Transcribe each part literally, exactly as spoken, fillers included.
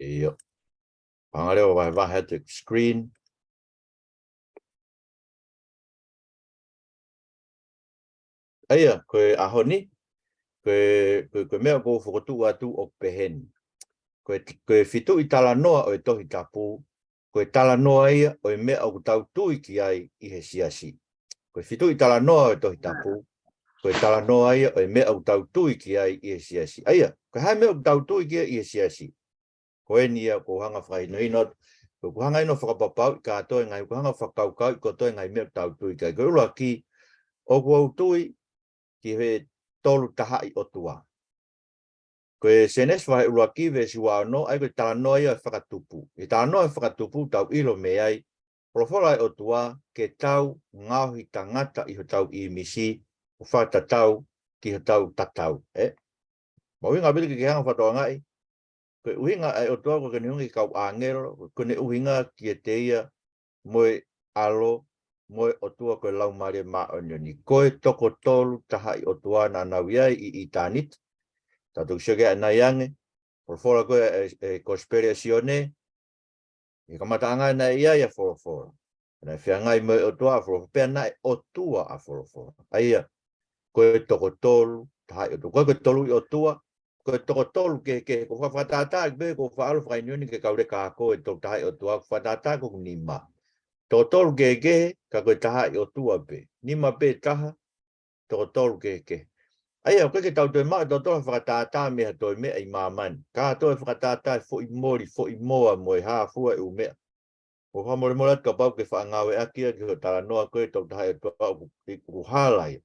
ʻIo. Hanga leva ʻo vahevahe atu e screen. ʻA ia, ko e ʻaho ni, ko e, ko e, ko e meʻa ʻoku ou fokotuʻu atu ʻoku peheni. Ko e, ko e fituʻi talanoa ʻo e Tohi Tapu, ko e talanoa ia ʻo e meʻa ʻoku tau tui ki ai ʻi he siasi. Ko e fituʻi talanoa ʻo e Tohi Tapu, ko e talanoa ia ʻo e meʻa ʻoku tau tui ki ai ʻi he siasi. ʻA ia, ko e hā e meʻa ʻoku tau tui ki ai ʻi he siasi? Ko eni ia ʻoku ou hanga ʻo fakahinohino atu, ʻoku ou hanga ʻeni ʻo fakapapauʻi kātoa e ngaahi, ʻoku ou hanga ʻo fakakaukauʻi kotoa e ngaahi meʻa ʻoku tau tui ki ai. Ko e ʻuluaki, ʻoku ou tui ki he Tolu Tahaʻi ʻOtua. Ko e Sēnesi vahe ʻuluaki veesi ua ono, ʻa ia ko e talanoa ia ʻo e fakatupu. ʻI he talanoa ʻo e fakatupu tau ʻilo mei ai, folofola ʻa e ʻOtua ke tau ngaohi tangata ʻi hotau ʻīmisi, ʻo fakatatau ki hotau tatau. ʻE? Mahuʻinga ʻaupito ke ke hanga ʻo fakatokangaʻi, ko e ʻuhinga ʻa e ʻOtua ʻoku ʻikai ke ne ʻuhinga ki he kau ʻāngelo, ko ʻene ʻuhinga kiate ia mo e ʻAlo, mo e ʻOtua ko e Laumālie Māʻoniʻoni. Ko e Toko Tolu Tahaʻi ʻOtua naʻa nau ʻi ai ʻi ʻitāniti. Tau toki sio ki ai ʻanai ange, folofola ko ē ʻe, ʻe Kosipeli ʻa Sione, ʻi he kamataʻanga naʻe ʻi ai ʻa Folofola. Naʻe feangai mo e ʻOtua ʻa Folofola, pea naʻe ʻOtua ʻa Folofola. ʻA ia, ko e Toko Tolu Tahaʻi ʻOtua. Ko e, ko e Toluʻi ʻOtua, ko e Toko Tolu Kehekehe. ʻOku ou fakatātā ʻaki pē, ʻoku ou faʻa ʻalu ʻo fakahinohino ki he kau leka ako e Tolu Tahaʻi ʻOtua, ʻoku ou fakatātā ʻaki ʻoku nima. Toko Tolu Kehekehe, ka ko e Tahaʻi ʻOtua pē. Nima pē taha, Toko Tolu Kehekehe. ʻA ia, ʻoku ʻikai ke tau toe maʻu ʻe tautolu ha fakatātā mei ha toe meʻa ʻi māmani. Kātoa e fakatātā ʻe foʻi moli, foʻi moa mo e hā fua e ʻū meʻa. ʻOku ou fakamolemole atu kapau ʻoku ke faʻa ngāueʻaki ia ki hoʻo talanoa ko ē Tolu Tahaʻi ʻOtua, ʻoku, ʻoku hala ia.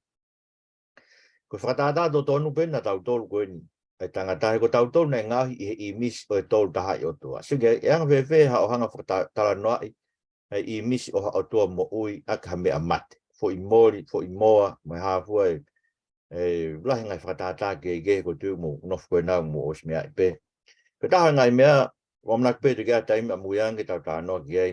Ko e fakatātā totonu pē ʻa tautolu ko eni, ʻa e tangata, he ko tautolu naʻe ngaohi ʻi he ʻīmisi ʻo e Tolu Tahaʻi ʻOtua. Sio ki ai, ʻe anga fēfē haʻo hanga ʻo fakata-, talanoaʻi ʻa e ʻīmisi ʻo ha ʻOtua moʻui ʻaki ha meʻa mate. Foʻi moli, foʻi moa, mo e hā fua e, e lahi e ngaahi fakatātā kehekehe ʻoku ou tui ʻoku mou nofo ko ena ʻoku mou ʻosi meaʻi pē. Ko e taha e ngaahi meʻa, ʻoku ou ʻamanaki pē ʻe toki ʻi ai ha taimi ʻamui ange ke tau talanoa ki ai.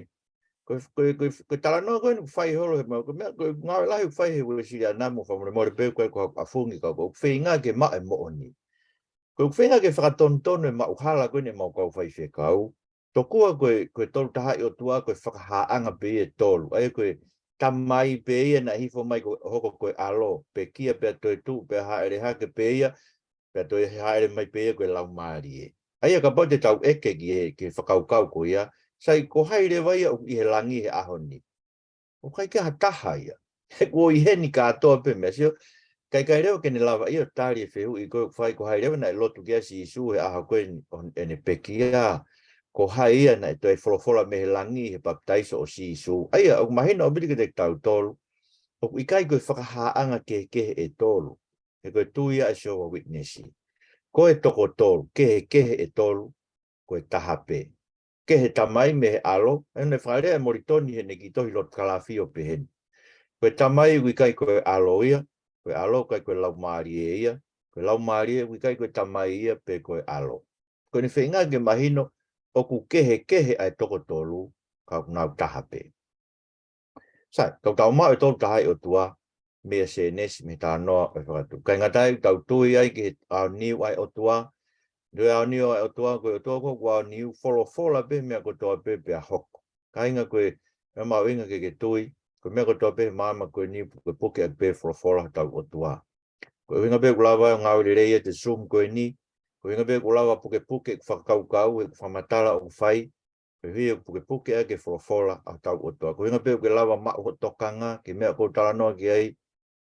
Ko e, ko e, ko e, ko e talanoa ko eni ʻoku fai holo he mau, ko e meʻa, ko e ngāue lahi ʻoku fai he Uēsiliana, mo fakamolemole pē ʻoku ʻikai ko haʻaku ʻafungi, ka ʻoku ou feinga ke maʻu e moʻoni. Ko e ʻoku ou feinga ke fakatonutonu e maʻuhala ko eni ʻemau kau faifekau. Tokua ko e, ko e Tolu Tahaʻi ʻOtua, ko e fakahāʻanga pē ia ʻe tolu. ʻA ia ko e Tamai pē ia naʻe hifo mai ko, hoko ko e ʻAlo, pekia pea toetuʻu, pea hāʻele hake pē ia, pea toe hāʻele mai pē ia ko e Laumālie. ʻA ia kapau te tau ʻeke ki he, ki he fakakaukau ko ia, sai, ko hai leva ia ʻoku ʻi he langi he ʻaho ni? ʻOku ʻikai ke ʻi ai ha taha ia. He kuo ʻi heni kātoa pē meʻa, sio, ʻikai ke lava ke ne lava ia ʻo tali e fehuʻi ko ē ʻoku fai, ko hai leva naʻe lotu ki ai ʻa Sīsū he ʻaho ko ē ʻo ʻene pekia? Ko hai ia naʻe toe folofola mei he langi he papitaiso ʻo Sīsū? ʻA ia, ʻoku mahino ʻaupito kiate kitautolu, ʻoku ʻikai ko e fakahāʻanga kehekehe ʻe tolu. He ko e tui ʻa e Jehovah Witness, ko e Toko Tolu Kehekehe ʻe tolu, ko e taha pē. Kehe Tamai mei he ʻAlo, ʻa ia naʻe fakalea ʻe Molitoni heʻene kiʻi tohi lotu kalafi ʻo pehē ni. Ko e Tamai ʻoku ʻikai ko e ʻAlo ia, ko e ʻAlo ʻoku ʻikai ko e Laumālie ia, ko e Laumālie ʻoku ʻikai ko e Tamai ia pe ko e ʻAlo. Ko ʻene feinga ke mahino ʻoku kehekehe ʻa e Toko Tolu, ka ʻoku nau taha pē. Sai, tau tau maʻu e Tolu Tahaʻi ʻOtua, mei he Sēnesi, mei he talanoa ʻo e Fakatupu. ʻIkai ngata ai, tau tui ai ki he aoniu ʻa e ʻOtua. Ko e aoniu ʻa e ʻOtua, ko e ʻOtua ko ē ʻoku aoniu, folofola pē meʻa kotoa pē pea hoko. Kāinga, ko e, meʻa mahuʻinga ke ke tui, ko e meʻa kotoa pē he māmani ko eni, pukepuke ʻaki pē folofola hotau ʻOtua. Ko e ʻuhinga pē ʻoku lava ʻo ngāue lelei ʻa e Zoom ko eni, ko e ʻuhinga pē ʻoku lava pukepuke ʻeku fakakaukau, ʻeku fakamatala ʻoku fai, koeʻuhi ʻoku pukepuke ʻaki e folofola ʻa hotau ʻOtua. Ko e ʻuhinga pē ʻoku ke lava maʻu hoʻo tokanga ki he meʻa ʻoku ou talanoa ki ai,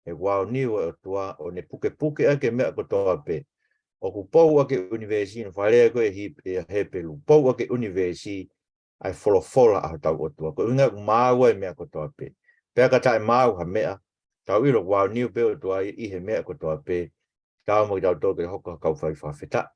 he ʻoku aoniu ʻa e ʻOtua, ʻo ne pukepuke ʻaki e meʻa kotoa pē. ʻOku pou ʻaki e ʻunivēsi, ʻi he fakalea ko ē ʻe he Hepelū, pou ʻaki e ʻunivēsi ʻa e folofola ʻa hotau ʻOtua. Ko e ʻuhinga ʻoku maau ai e meʻa kotoa pē. Pea ka taʻemaau ha meʻa, tau ʻilo ʻoku aoniu pē ʻOtua ʻi he meʻa kotoa pē, tau mo kitautolu ke hoko ko ha kau fai fakafetaʻi.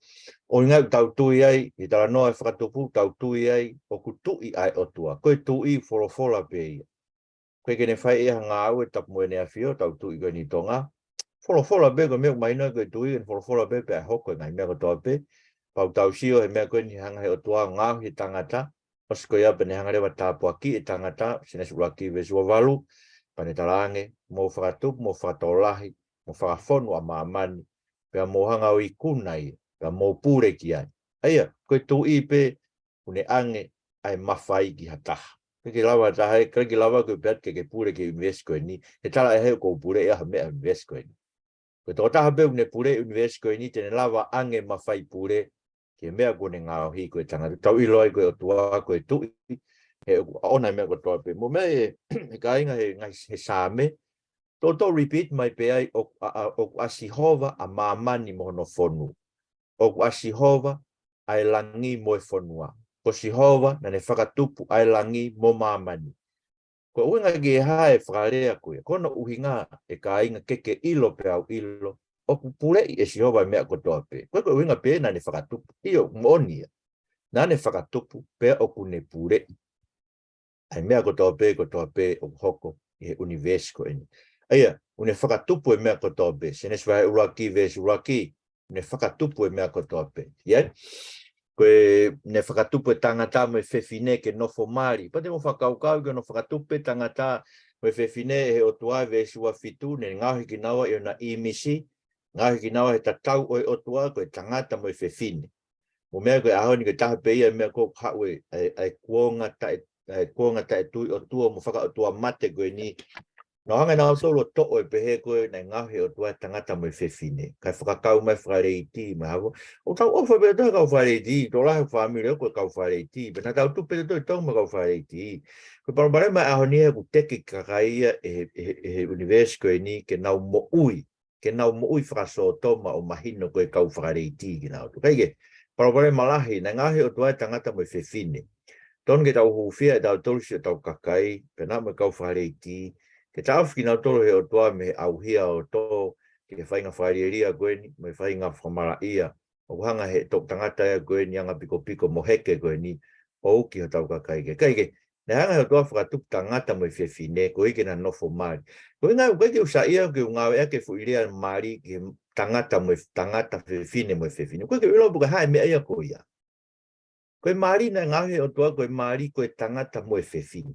ʻUhinga ʻoku tau tui ai, ʻi he talanoa ʻo e Fakatupu, tau tui ai, ʻoku tuʻi ʻa e ʻOtua. Ko e tuʻi, folofola pē ia. ʻOku ʻikai ke ne fai ʻe ia ha ngāue tapu mo ʻEne ʻAfio, tau tuʻi ko eni ʻi Tonga. Folofola pē, ko e meʻa ʻoku mahino ai ko e tuʻi, ko ʻene folofola pē, pea hoko e ngaahi meʻa kotoa pē. Pea ʻoku tau sio he meʻa ko eni hanga ʻe he ʻOtua ʻo ngaohi e tangata, ʻosi ko ia pea ne hanga leva ʻo tāpuakiʻi e tangata, Sēnesi ʻuluaki veesi ua valu, pea ne talaange, mou fakatupu, mou fakatokolahi, mou fakafonu ʻa māmani, pea mou hanga ʻo ikuna ia, pea mou pule ki ai. ʻA ia, ko e tuʻi pē, ʻoku ne ʻange ʻa e mafai ki ha taha. ʻIkai ke lava ha taha, ʻikai ke lava ke pehē atu ke ke pule ki he ʻunivēsi ko eni, he talaʻehai ʻoku ou pule ʻi ha meʻa ʻunivēsi ko eni. Ko e tokotaha pē ʻoku ne pule ʻunivēsi ko eni, te ne lava ʻange mafai pule ki he meʻa ʻoku ne ngaohi ko e tangata. Tau ʻilo ai ko e ʻOtua ko e Tuʻi, he ʻoku ʻoʻona e meʻa kotoa pē. Mo e meʻa ē, ʻe kāinga he, ngaahi, he Saame, toutou repeat mai pē ai ʻoku, ʻa, ʻa, ʻoku ʻa Sihova ʻa māmani mo hono fonu. ʻOku ʻa Sihova ʻa e langi mo e fonua. Ko Sihova naʻa ne fakatupu ʻa e langi mo māmani. Ko e ʻuhinga ki he hā e fakalea ko ia? Ko hono ʻuhinga ʻe kāinga ke ke ʻilo pea u ʻilo, ʻoku puleʻi ʻe Sihova e meʻa kotoa pē. Ko e, ko e ʻuhinga pē naʻa ne fakatupu. ʻIo, moʻoni ia. Naʻa ne fakatupu pea ʻoku ne puleʻi ʻa e meʻa kotoa pē, kotoa pē ʻoku hoko ʻi he ʻunivēsi ko eni. ʻA ia, ʻoku ne fakatupu e meʻa kotoa pē. Senesi vahe ʻuluaki, veesi ʻuluaki, ʻoku ne fakatupu e meʻa kotoa pē. ʻIo? Ko e, ʻoku ne fakatupu e tangata mo e fefine ke nofo mali. Pea te mou fakakaukau ki hono fakatupu e tangata mo e fefine ʻe he ʻOtua, veesi ua fitu, ne ngaohi kinaua ʻi hona ʻīmisi, ngaohi kinaua he tatau ʻo e ʻOtua, ko e tangata mo e fefine. Mo e meʻa ko e ʻaho ni ko e taha pē ia e meʻa ko ē ʻoku haʻu e, e, e kuonga taʻe, e kuonga taʻetui ʻOtua mo fakaʻotua mate ko eni. Naʻa nau hanga ʻe nautolu ʻo toʻo e pehē ko ē naʻe ngaohi ʻe he ʻOtua e tangata mo e fefine. Kae fakakau mai fakaleiti, mo e hā fua. ʻOku tau ʻofa pē ʻe tautolu he kau fakaleiti, tokolahi e fāmili ʻoku ko e kau fakaleiti. Pea naʻa tau tupu pē ʻe tautolu ʻi Tonga mo e kau fakaleiti. Ko e palopalema e ʻaho ni he ʻoku teke kakai ia ʻe he, ʻe he, ʻe he ʻunivēsi ko eni ke nau moʻui, ke nau moʻui fakasōtoma ʻo mahino ko e kau fakaleiti kinautolu. Kae kehe, palopalema lahi, naʻe ngaohi ʻe he ʻOtua e tangata mo e fefine. Tonu ke tau hūfia ʻe tautolu siʻotau kakai, pea mo e kau fakaleiti, ke taʻofi kinautolu ʻe he ʻOtua mei he ʻauhia ʻo tō ki he faʻahinga fakalielia ko eni, mo e faʻahinga fakamalaʻia ʻoku hanga ʻe he toʻutangata ia ko eni, anga pikopiko mo heke ko eni, ʻo uki hotau kakai ke. Kae kehe, naʻe hanga ʻe he ʻOtua ʻo fakatupu tangata mo e fefine, koeʻuhi ke na nofo mali. Ko e ʻuhinga ʻoku ʻikai ke u saiʻia ke u ngāueʻaki e foʻi lea mali ki he tangata mo e, tangata, fefine mo e fefine. ʻOku ʻikai ke u ʻilo pe ko e hā e meʻa ia ko ia. Ko e mali naʻe ngaohi ʻe he ʻOtua ko e mali ko e tangata mo e fefine.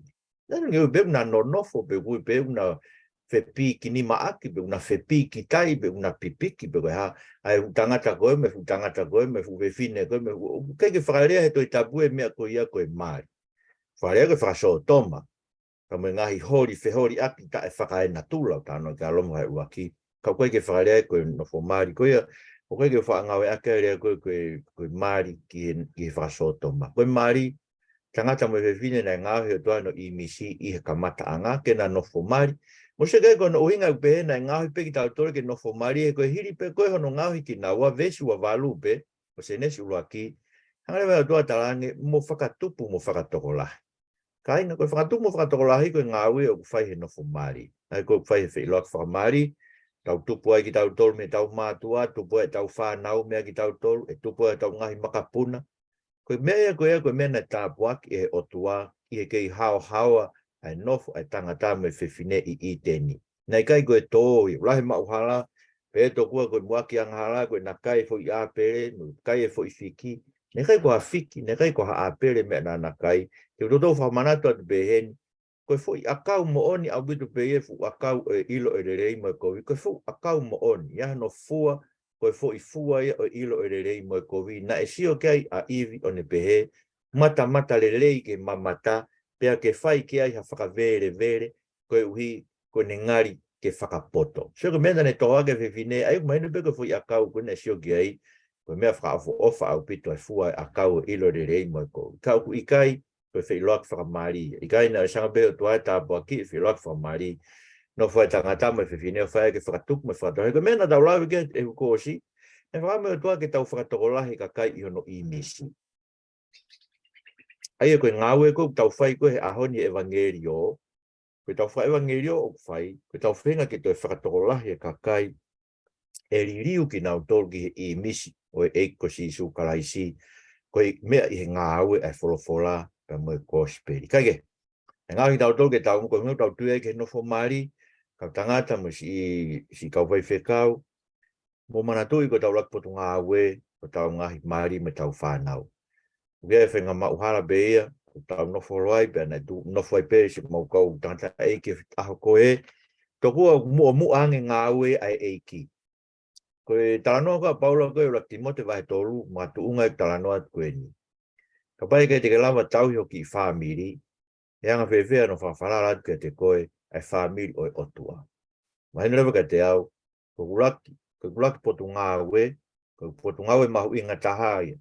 Naʻa nau ui pē ʻoku na nonofo, pe ʻoku ui pē ʻoku na fepīkinimaʻaki, pe ʻoku na fepīkitai, pe ʻoku na pipiki, pe ko e hā, ʻa e fuʻu tangata ko ē mo e fuʻu tangata ko ē mo e fuʻu fefine ko ē mo e fuʻu, ʻoku ʻikai ke fakalea he Tohi Tapu e meʻa ko ia ko e mali. Fakalea ko e fakasōtoma, pea mo e ngaahi holi, feholiʻaki taʻefakaenatula, ʻoku talanoa ki ai ʻa Loma vahe ʻuluaki. Ka ʻoku ʻikai ke fakalea ko e nofo mali ko ia, ʻoku ʻikai ke faʻa ngāueʻaki e lea ko e, ko e, ko e mali ki he, ki he fakasōtoma. Ko e mali, tangata mo e fefine naʻe ngaohi ʻe he ʻOtua hono ʻīmisi ʻi he kamataʻanga ke na nofo mali. Mou sio ki ai, ko hono ʻuhinga ʻoku pehē naʻe ngaohi pē kitautolu ke nofo mali, he ko e hili pē ko ē hono ngaohi kinaua, veesi ua valu pē ʻo Senesi ʻuluaki, hanga leva ʻe he ʻOtua ʻo talaange mo fakatupu mo fakatokolahi. Kāinga, ko e fakatupu mo fakatokolahi ko e ngāue ʻoku fai he nofo mali. ʻA ia ko e ʻoku fai he feʻiloaki fakamali, tau tupu ai kitautolu mei heʻetau mātuʻa, tupu ai ʻetau fānau meia kitautolu, ʻe tupu ai ʻetau ngaahi makapuna. Ko e meʻa ia ko ia, ko e meʻa naʻe tāpuaki ʻe he ʻOtua ʻi he kei haohaoa ʻa e nofo ʻa e tangata mo e fefine ʻi ʻĪteni. Naʻe ʻikai ko e tō ia, lahi maʻuhala, pea tokua ko e muʻaki angahala, ko e naʻa kai e foʻi ʻāpele, mo kai e foʻi fiki. Naʻe ʻikai ko ha fiki, naʻe ʻikai ko ha ʻāpele e meʻa naʻa na kai. Te u toutou fakamanatu atu pē heni, ko e foʻi ʻakau moʻoni ʻaupito pē ia e fuʻu ʻakau ʻo e ʻilo ʻo e lelei mo e kovi. Ko e fuʻu ʻakau moʻoni, ʻi ai hano fua, ko e foʻi fua ia ʻo e ʻilo ʻo e lelei mo e kovi. Naʻe sio ki ai ʻa ʻIvi ʻo ne pehē, matamata lelei ke mamata, pea ke fai ki ai ha fakavelevele, koeʻuhi ko ʻene ngali ke fakapoto. Sio ki he meʻa naʻa ne tohoakiʻi e fefine, ʻa ia ʻoku mahino pē ko e foʻi ʻakau ko ē naʻe sio ki ai, ko e meʻa fakaʻofoʻofa ʻaupito e fua e ʻakau ʻo e ʻilo lelei mo e kovi. Ka ʻoku ʻikai ko e feʻiloaki fakamali. ʻIkai, naʻe ʻosi hanga pē ʻe he ʻOtua ʻo tāpuakiʻi e feʻiloaki fakamali. Nofo ai e tangata mo e fefine ʻo fai ke fakatupu mo fakatokolahi. Ko e meʻa naʻa tau lave ki ai he kuo ʻosi, naʻe fakaʻamu ʻe he ʻOtua ke tau fakatokolahi e kakai ʻi hono ʻīmisi. ʻA ia ko e ngāue ko ē ʻoku tau fai ko ē he ʻaho ni he ʻevangeliō, ko ʻetau fakaʻevangeliō ʻoku fai, ko ʻetau feinga ke toe fakatokolahi e kakai ʻe liliu kinautolu ki he ʻīmisi ʻo e ʻEiki ko Sīsū Kalaisi, ko e meʻa ʻi he ngāue ʻa e folofola pea mo e kosipeli. Kae kehe, ʻe ngaohi kitautolu ke tau, ko e ʻuhinga ʻoku tau tui ai ki he nofo mali, kau tangata mo siʻi, siʻi kau faifekau, mou manatuʻi ko ʻetau ʻuluaki potungāue, ko ʻetau ngaahi mali mo ʻetau fānau. ʻOku ʻi ai e faʻahinga maʻuhala pē ia, ʻoku tau nofo holo ai, pea naʻe tuʻu nofo ai pē siʻemau kau tangataʻeiki he ʻaho ko ē, tokua muʻomuʻa ange ngāue ʻa e ʻEiki. Ko e talanoa ko ē ʻa Paula ko ē ʻuluaki Tīmote vahe tolu, makatuʻunga e talanoa ko eni. Kapau ʻe ʻikai te ke lava tauhi ho kiʻi fāmili, ʻe anga fēfē hono fakafalala atu kiate koe ʻa e fāmili ʻo e ʻOtua? Mahino leva kiate au, ko ʻeku ʻuluaki, ko ʻeku ʻuluaki potungāue, ko e potungāue mahuʻinga taha ia.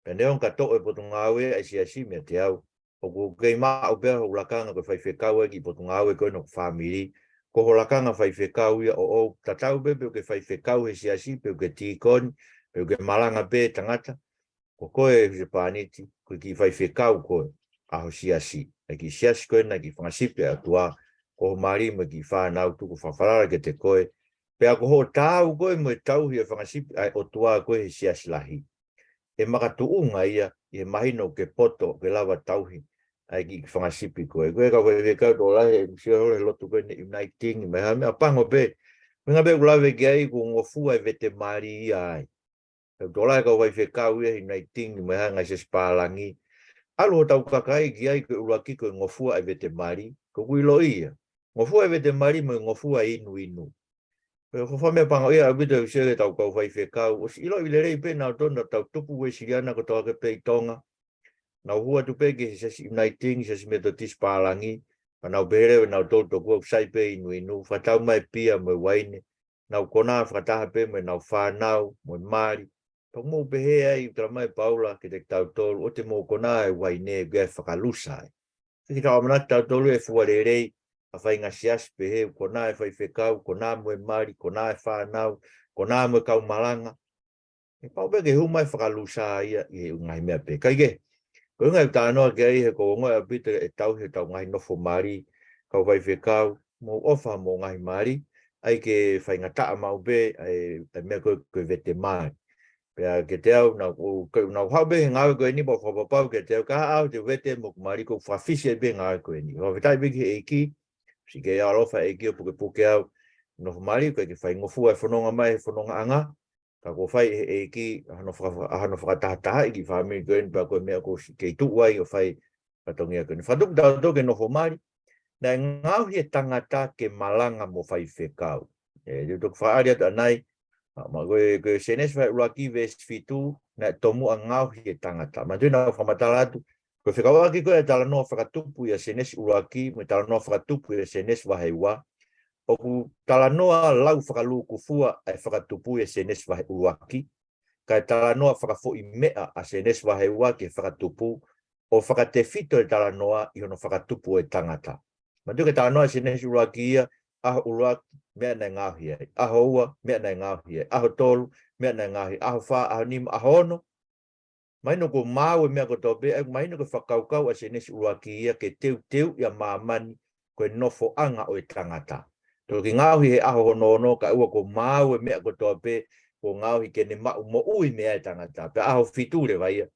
Pea neongo ka toʻo e potungāue ʻa e siasi meiate au, ʻoku kei maʻu pē hoku lakanga ko e faifekau ʻa e kiʻi potungāue ko ē ʻo hoku fāmili. Ko ho lakanga faifekau ia ʻoʻou, tatau pē pe ʻoku ke faifekau he siasi, pe ʻoku ke tīkoni, pe ʻoku ke malanga pē tangata. Ko koe, husepāniti, ko e kiʻi faifekau koe ʻa ho siasi. ʻA e kiʻi siasi ko ē naʻe kiʻi fanga sipi ʻa e ʻOtua, ko ho mali mo e kiʻi fānau, tuku fakafalala kiate koe. Pea ko hoʻo taau ko ē mo e tauhi ʻa e fanga sipi ʻa e ʻOtua ko ē he siasi lahi, ʻe makatuʻunga ia ʻi he mahino ʻoku ke poto ke lava tauhi ʻa e kiʻi fanga sipi ko ē. Ko e kau faifekau tokolahi, ʻoku sio he lotu ko ē ʻa e Uniting mo e hā, meʻa pango pē. Meʻa pē ʻoku lave ki ai, ʻoku ngofua e vete mali ia ai. Tokolahi e kau faifekau ia he Uniting mo e hā, ngaahi siasi pālangi. ʻAlu hotau kakai ki ai ko e ʻuluaki ko e ngofua e vete mali, ko ʻeku ʻilo ia. Ngofua e vete mali mo e ngofua e inuinu. Ko e fakameʻapango ia ʻaupito ʻeku sio ki heʻetau kau faifekau. ʻOsi ʻiloʻi lelei pē ʻe nautolu naʻa tau tupu Uēsiliana kotoa pē ʻi Tonga. Nau hū atu pē ki he siasi Uniting, siasi Metotisi pālangi. Pea nau pehē leva ʻe nautolu, tokua ʻoku sai pē e inuinu, fakatau mai e pia mo e uaine. Nau konā fakataha pē mo ʻenau fānau, mo e mali. Pea mou pehē ai, talamai ʻe Paula kiate kitautolu, ʻoua te mou konā e uaine, ʻoku ʻi ai e fakalusa ai. Ke tau ʻamanaki tautolu ʻe fua lelei ʻa e faʻahinga siasi pehē, konā e faifekau, konā mo e mali, konā e fānau, konā mo e kau malanga. ʻE pau pē ke hū mai e fakalusa ia ʻi he ngaahi meʻa pehē. Kae kehe, ko e ʻuhinga ʻeku talanoa ki ai he ʻoku ou ongoʻi ʻaupito e tauhi ʻetau ngaahi nofo mali, kau faifekau, mou ʻofa mo e ngaahi mali, ʻai ke faingataʻa maʻu pē ʻa e, ʻa e meʻa ko ē ko e vete mali. Pea kiate au, naʻa ku, ko, naʻa ku haʻu pē he ngāue ko eni pea u fakapapau kiate au, ka ʻoua te u vete mo hoku mali, ʻoku ou fakafisi ai pē he ngāue ko eni. Fakafetaʻi pē ki he ʻEiki, siʻi kei ʻaloʻofa e ʻEiki ʻo pukepuke au, nofo mali, ʻoku ʻikai ke faingofua e fononga mai he fonongaʻanga, ka ʻoku fai ʻe he ʻEiki ʻa hono faka-, ʻa hono fakatahatahaʻi e kiʻi fāmili ko eni pea ko e meʻa ʻoku ou siʻi kei tuʻu ai ʻo fai e fatongia ko eni. Fakatupu tautolu ke nofo mali, naʻe ngaohi e tangata ke malanga mo faifekau. ʻE, te u toki fakaʻali atu ʻanai, ʻa, ma ko e, ko e Sēnesi vahe ʻuluaki veesi fitu, naʻe tomuʻa ngaohi e tangata. Manatuʻi naʻa ku fakamatala atu, ko e fekauʻaki ko ē ʻa e talanoa fakatupu ʻia Sēnesi ʻuluaki, mo e talanoa fakatupu ʻia Sēnesi vahe ua, ʻoku talanoa lau fakalūkufua ʻa e fakatupu ʻia Sēnesi vahe ʻuluaki, kae talanoa fakafoʻi meʻa ʻa Sēnesi vahe ua ki he fakatupu, ʻo fakatefito e talanoa ʻi hono fakatupu e tangata. Manatuʻi ko e talanoa ʻa Sēnesi ʻuluaki ia, ʻaho ʻuluaki, meʻa naʻe ngaohi ai. ʻAho ua, meʻa naʻe ngaohi ai. ʻAho tolu, meʻa naʻe ngaohi ai. ʻAho fā, ʻaho nima, ʻaho ono. Mahino kuo maau e meʻa kotoa pē, ʻa ia mahino ko e fakakaukau ʻa Sēnesi ʻuluaki ia ke teuteuʻi ʻa māmani ko e nofoʻanga ʻo e tangata. Toki ngaohi he ʻaho hono ono, kae ʻoua kuo maau e meʻa kotoa pē, kuo ngaohi ke ne maʻu moʻui mei ai e tangata. Pea ʻaho fitu leva ia,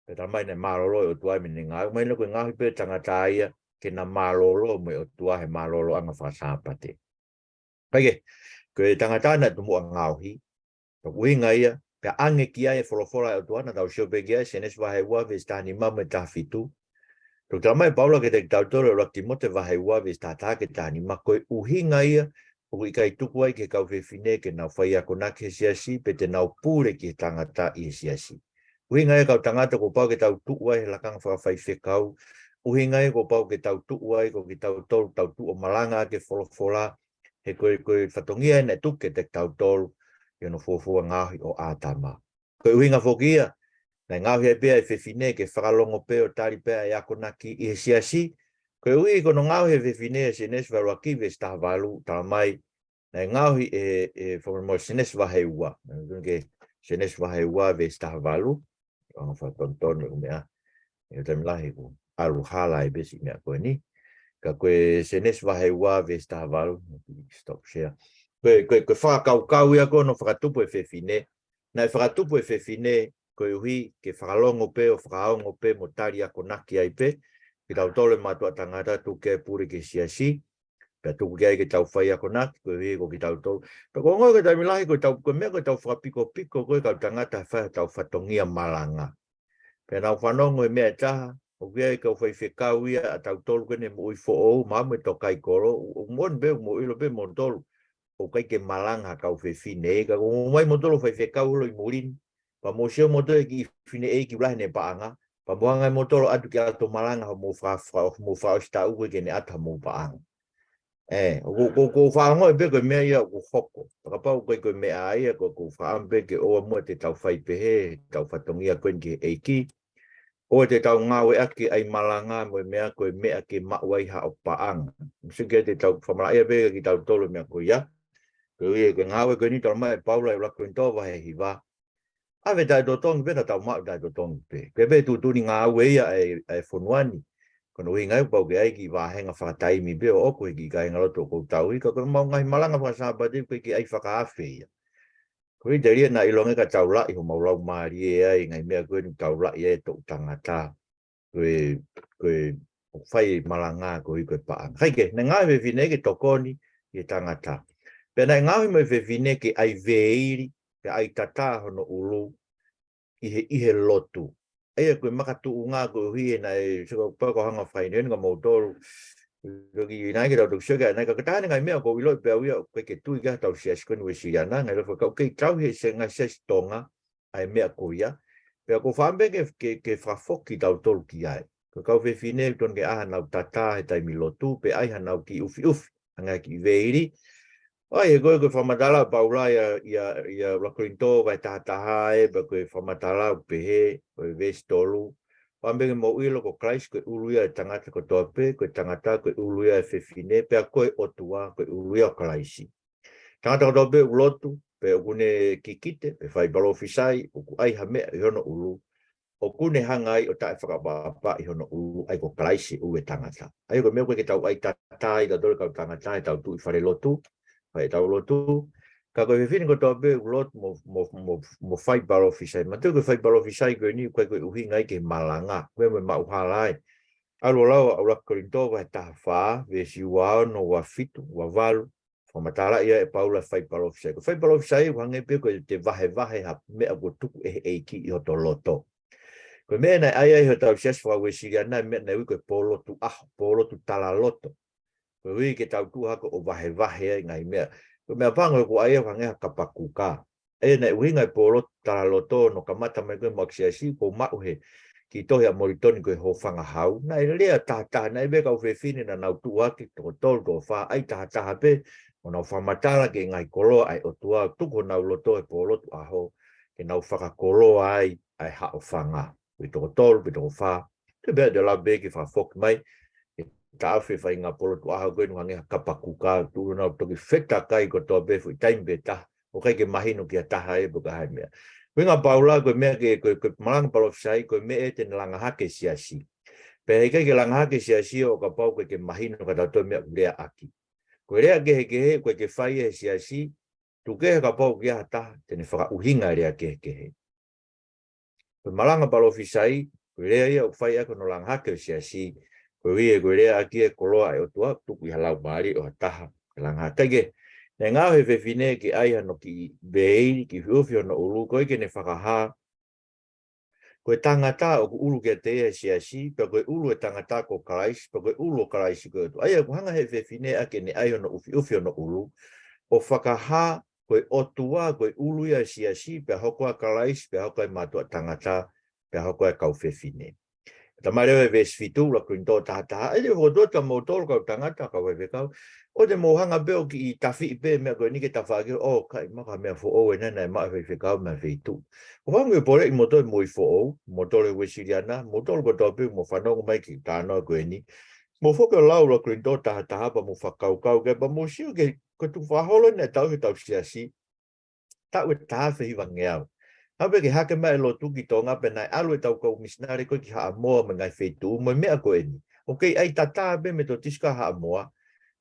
pea talamai naʻe mālōlō e ʻOtua mei heʻene ngāue. Mahino ko e ngaohi pē e tangata ia ke na mālōlō mo e ʻOtua he mālōlōʻanga fakasāpate. Kae kehe, ko e tangata naʻe tomuʻa ngaohi, ko e ʻuhinga ia, pea ʻange ki ai e folofola ʻa e ʻOtua naʻa tau sio pē ki ai, Sēnesi vahe ua veesi taha nima mo e taha fitu. Toki talamai ʻe Paula kiate kitautolu ʻi he ʻuluaki Tīmote vahe ua veesi taha taha ki he taha nima, ko e ʻuhinga ia ʻoku ʻikai tuku ai ki he kau fefine ke nau fai akonaki he siasi, pe te nau pule ki he tangata ʻi he siasi. ʻUhinga ia, kau tangata, kuo pau ke tau tuʻu ai he lakanga fakafaifekau. ʻUhinga ia kuo pau ke tau tuʻu ai, ko kitautolu, tau tuʻu ʻo malanga ʻaki e folofola, he ko e, ko e fatongia ia naʻe tuku kiate kitautolu ʻi hono fuofua ngaohi ʻo ʻĀtama. Ko e ʻuhinga foki ia naʻe ngaohi ai pē ʻa e fefine, ke fakalongo pē ʻo tali pē ʻa e akonaki ʻi he siasi. Koeʻuhi ko hono ngaohi ʻe he fefine ʻi Sēnesi vahe ʻuluaki veesi taha valu, talamai naʻe ngaohi ʻe, ʻe, fakamolemole, Sēnesi vahe ua. Naʻe tuʻu ki he Sēnesi vahe ua veesi taha valu. ʻOku ou fakatonutonu e meʻa, ʻi he taimi lahi kuo ʻalu hala ai pē siʻi meʻa ko eni. Ka ko e Sēnesi vahe ua veesi taha valu, stop share. Ko e, ko e, ko e fakakaukau ia ko hono fakatupu e fefine. Naʻe fakatupu e fefine koeʻuhi ke fakalongo pē ʻo fakaongo pē mo tali akonaki ai pē. Kitautolu e mātuʻa tangata, tuku ke pule ki he siasi, pea tuku ki ai ke tau fai akonaki, koeʻuhi ko kitautolu. Pea ʻoku ou ongoʻi ko e taimi lahi ko ʻetau, ko e meʻa ko ʻetau fakapikopiko ko e kau tangata he fai hotau fatongia malanga. Pea nau fanongo he meʻa ʻe taha, ʻoku ʻi ai e kau faifekau ia ʻatautolu ko eni moʻui foʻou, mahalo mo e tō kai kolo, ʻoku moʻoni pē, ʻoku mou ʻilo pē moutolu, ʻoku ʻikai ke malanga ha kau fefine, ka ʻoku mou ō mai moutolu ʻo faifekau holo ʻi muli ni, pea mou sio moutolu he kiʻi fineʻeiki ʻoku lahi ʻene paʻanga, Pea mou hanga ʻe moutolu ʻo ʻatu ki ʻato malanga hoʻomou fa-, fa-, hoʻomou fakaʻosi taʻu ko ē ke ne ʻatu hoʻomou paʻanga. ʻE, ʻoku, ʻoku, ʻoku ou fakaongoʻi pē ko e meʻa ia ʻoku hoko. Kapau ko e, ko e meʻa ia, ko, ʻoku ou fakaʻamu pē ke ʻoua muʻa te tau fai pehē, tau fatongia ko eni ki he ʻEiki. ʻOua te tau ngāueʻaki ʻa e malanga mo e meʻa ko e meʻa ke maʻu ai haʻo paʻanga. Mou sio ki ai, te tau fakamalaʻia pē kitautolu meʻa ko ia. Ko ia, ko e ngāue ko eni talamai ʻe Paula ʻi he ʻuluaki Kolinitō vahe hiva. ʻAve taʻetotongi pē, naʻa tau maʻu taʻetotongi pē. Ko e pē tuʻutuʻuni ngāue ia ʻa e, ʻa e fonua ni. Ko hono ʻuhinga ia kuo pau ke ʻai kiʻi vāhenga fakataimi pē ʻo ʻoku ʻi he kiʻi kāingalotu ʻoku ou tauhi, ka ko ʻemau ngaahi malanga fakasāpate ʻoku ʻikai ke ʻai fakaafe ia. Ko ia te lia naʻa ʻilonga ka taulaʻi homau laumālie ai, ngaahi meʻa ko eni taulaʻi ai e toʻu tangata. Ko e, ko e, ʻoku fai malanga ko e, ko e paʻanga. Kae kehe, naʻe ngaohi e fefine ke tokoni ki he tangata. Pea naʻe ngaohi mo e fefine ke ʻai veili, pea ʻai tatā hono ʻulu ʻi he, ʻi he lotu. ʻA ia ko e makatuʻunga koeʻuhi he naʻe, sio kapau ʻoku hanga ʻo fai eni ka moutolu. Toki naʻe ke tau toki sio ki ai, naʻe ka ko e taha eni e ngaahi meʻa ʻoku ou ʻiloʻi pē au ia, ʻoku ʻikai ke tui ki ai hotau siasi ko eni Uēsiliana, ngaahi lofa kau kei tauhi he ngaahi siasi Tonga, ʻa e meʻa ko ia. Pea ʻoku ou fakaʻamu pē ke, ke, ke fakafoki kitautolu ki ai. Ko e kau fefine, totonu ke ʻai hanau tatā he taimi lotu, pe ʻai hanau kiʻi ʻufiʻufi, hangē ha kiʻi veili. ʻA ia, ko e, ko e fakamatala ʻa Paula ia, ia, ia ʻuluaki Kolinitō vahe taha taha ē, pea ko e fakamatala ʻoku pehē, ko e veesi tolu. Fakaʻamu pē ke mou ʻilo ko Kalaisi ko e ʻulu ia ʻo e tangata kotoa pē, ko e tangata ko e ʻulu ia ʻo e fefine, pea ko e ʻOtua ko e ʻulu ia ʻo Kalaisi. Tangata kotoa pē ʻoku lotu, pe ʻoku ne kikite, pe fai palōfisai, ʻoku ʻai ha meʻa ʻi hono ʻulu, ʻoku ne hanga ai ʻo taʻefakaʻapaʻapaʻi hono ʻulu, ʻa ia ko Kalaisi ʻulu ʻo e tangata. ʻA ia ko e meʻa ʻoku ʻikai ke tau ʻai tatā ʻi tautolu e kau tangata ʻi heʻetau tuʻu ʻi falelotu, fai ʻetau lotu. Ka ko e fefine kotoa pē ʻoku lotu mo, mo, mo, mo fai palōfisai. Manatuʻi ko e fai palōfisai ko eni ʻoku ʻikai ko e ʻuhinga ia ki he malanga, ko e mo e maʻuhala ai. ʻAlu ʻo lau ʻa ʻuluaki Kolinitō vahe taha fā, veesi ua ono, ua fitu, ua valu, fakamatalaʻi ai ʻe Paula e fai palōfisai. Ko e fai palōfisai ʻoku hangē pē ko ʻete vahevahe ha meʻa kuo tuku ʻe he ʻEiki ʻi hoto loto. Ko e meʻa naʻe ʻai ai hotau siasi faka-Uēsiliana, meʻa naʻe ui ko e pōlotu ʻaho, pōlotu talaloto. Koeʻuhi ke tau tuʻu hake ʻo vahevahe ai ngaahi meʻa. Ko e meʻa pango ʻoku ʻai ʻoku hangē ha kapa kuka. ʻA ia naʻe ʻuhinga e pōlotu talaloto hono kamata mai ko ē ʻemau siasi, ʻoku ou maʻu he kiʻi tohi ʻa Molitoni ko e Hōfangahau. Naʻe lea tahataha, naʻe ʻi ai e kau fefine naʻa nau tuʻu hake, toko tolu, toko fā, ʻai tahataha pē, ʻo nau fakamatala ki he ngaahi koloa ʻa e ʻOtua, tuku honau loto he pōlotu ʻaho, ke nau fakakoloa ai ʻa e haʻofanga. Pe toko tolu, pe toko fā. Ko e meʻa te u lava pē ke fakafoki mai, ke taʻofi e faʻahinga pōlotu ʻaho ko eni ʻoku hangē ha kapa kuka, tuʻu nau toki fetakai kotoa pē foʻi taimi pē taha, ʻoku ʻikai ke mahino ki ha taha ē pe ko e hā e meʻa. Ko e ʻuhinga ʻa Paula ko e meʻa ke, ko e, ko e malanga palōfisai, ko e meʻa ē te ne langa hake e siasi. Pea heʻikai ke langa hake e siasi ʻo kapau ʻoku ʻikai ke mahino kiate kitautolu e meʻa ʻoku lea ʻaki. Ko e lea kehekehe, ʻoku ʻikai ke fai ia he siasi, tuku kehe kapau ʻoku ʻi ai ha taha te ne fakaʻuhinga e lea kehekehe. Ko e malanga palōfisai, ko e lea ia ʻoku fai ʻaki hono langa hake ʻo e siasi, koeʻuhi he ko e lea ʻaki e koloa ʻa e ʻOtua, tuku ʻi ha laumālie ʻo ha taha, ke langa hake. Kae kehe, naʻe ngaohi e fefine ke ʻai hano kiʻi veili, kiʻi ʻufiʻufi hono ʻulu, koeʻuhi ke ne fakahā ko e tangata ʻoku ʻulu kiate ia e siasi, pea ko e ʻulu e tangata ko Kalaisi, pea ko e ʻulu ʻo Kalaisi ko e ʻOtua. ʻA ia ʻoku hanga he fefine ʻa ke ne ʻai hono ʻufiʻufi hono ʻulu, ʻo fakahā ko e ʻOtua ko e ʻulu ia e siasi, pea hoko ʻa Kalaisi, pea hoko ʻa e mātuʻa tangata, pea hoko ʻa e kau fefine. Talamai leva ʻe he veesi fitu, ʻuluaki Kolinitō taha taha, ʻa ia ʻoku ou ʻoatu kia moutolu kau tangata, kau faifekau, ʻoua te mou hanga pē ʻo kiʻi tafiʻi pē meʻa ko eni ke tafaʻaki, ʻo kai, mahalo ko ha meʻa foʻou ena naʻe maʻu ʻe he faifekau mei ha feituʻu. ʻOku ou fakaʻamu ke poleʻi moutolu e moʻui foʻou, moutolu e Uēsiliana, moutolu kotoa pē mou fanongo mai ki he talanoa ko eni. Mou foki ʻo lau ʻuluaki Kolinitō taha taha pea mou fakakaukau ki ai pea mou sio ki he, ko e tukufakaholo naʻe tauhi ʻe hotau siasi, taʻu ʻe taha afe hiva ngeau. Naʻe pehē ke hake mai e lotu ki Tonga pea naʻe ʻalu ʻetau kau misinale ko ē ki Haʻamoa mo e ngaahi feituʻu mo e meʻa ko eni. ʻOku kei ʻai tatā pē Metotisi ko ē ʻa Haʻamoa,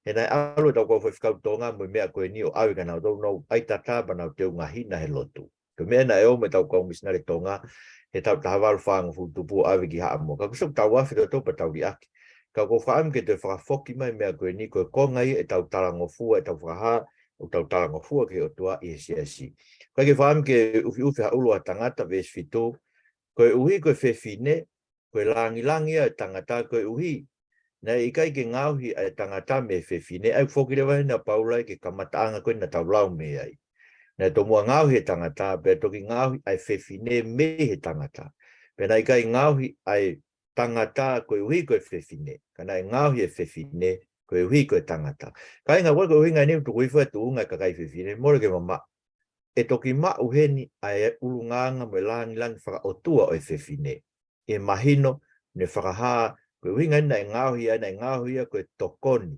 he naʻe ʻalu ʻetau kau faifekau Tonga mo e meʻa ko eni ʻo ʻave kia nautolu, nau ʻai tatā pea nau teunga hina he lotu. Ko e meʻa naʻe ʻomai ʻe hotau kau misinale Tonga, he taʻu taha valu fāngofulu tupu ʻo ʻave ki Haʻamoa. Ka kuo ʻosi ʻoku tau afe tautolu pea tau liʻaki. Ka ʻoku ou fakaʻamu ke toe fakafoki mai e meʻa ko eni, ko e konga ia ʻetau talangofua, ʻetau fakahā, ʻoku tau talangofua ki he ʻOtua ʻi he siasi. ʻOku ʻikai ke fakaʻamu ke ʻufiʻufi ha ʻulu ʻa e tangata, veesi fitu, koeʻuhi ko e fefine, ko e langilangi ia ʻo e tangata, koeʻuhi naʻe ʻikai ke ngaohi ʻa e tangata mei he fefine. ʻA ia ʻoku foki leva heni ʻa Paula ki he kamataʻanga ko ē naʻa tau lau mei ai. Naʻe tomuʻa ngaohi e tangata, pea toki ngaohi ʻa e fefine mei he tangata. Pea naʻe ʻikai ngaohi ʻa e tangata koeʻuhi ko e fefine, ka naʻe ngaohi e fefine koeʻuhi ko e tangata. Kāinga, ko e ʻuhinga eni ʻoku tuku hifo e tuʻunga e kakai fefine, mole ke mamaʻo. ʻE toki maʻu heni ʻa e ʻulungaanga mo e langilangi fakaʻotua ʻo e fefine. ʻE mahino, ne fakahā, ko e ʻuhinga eni naʻe ngaohi ia, naʻe ngaohi ia ko e tokoni,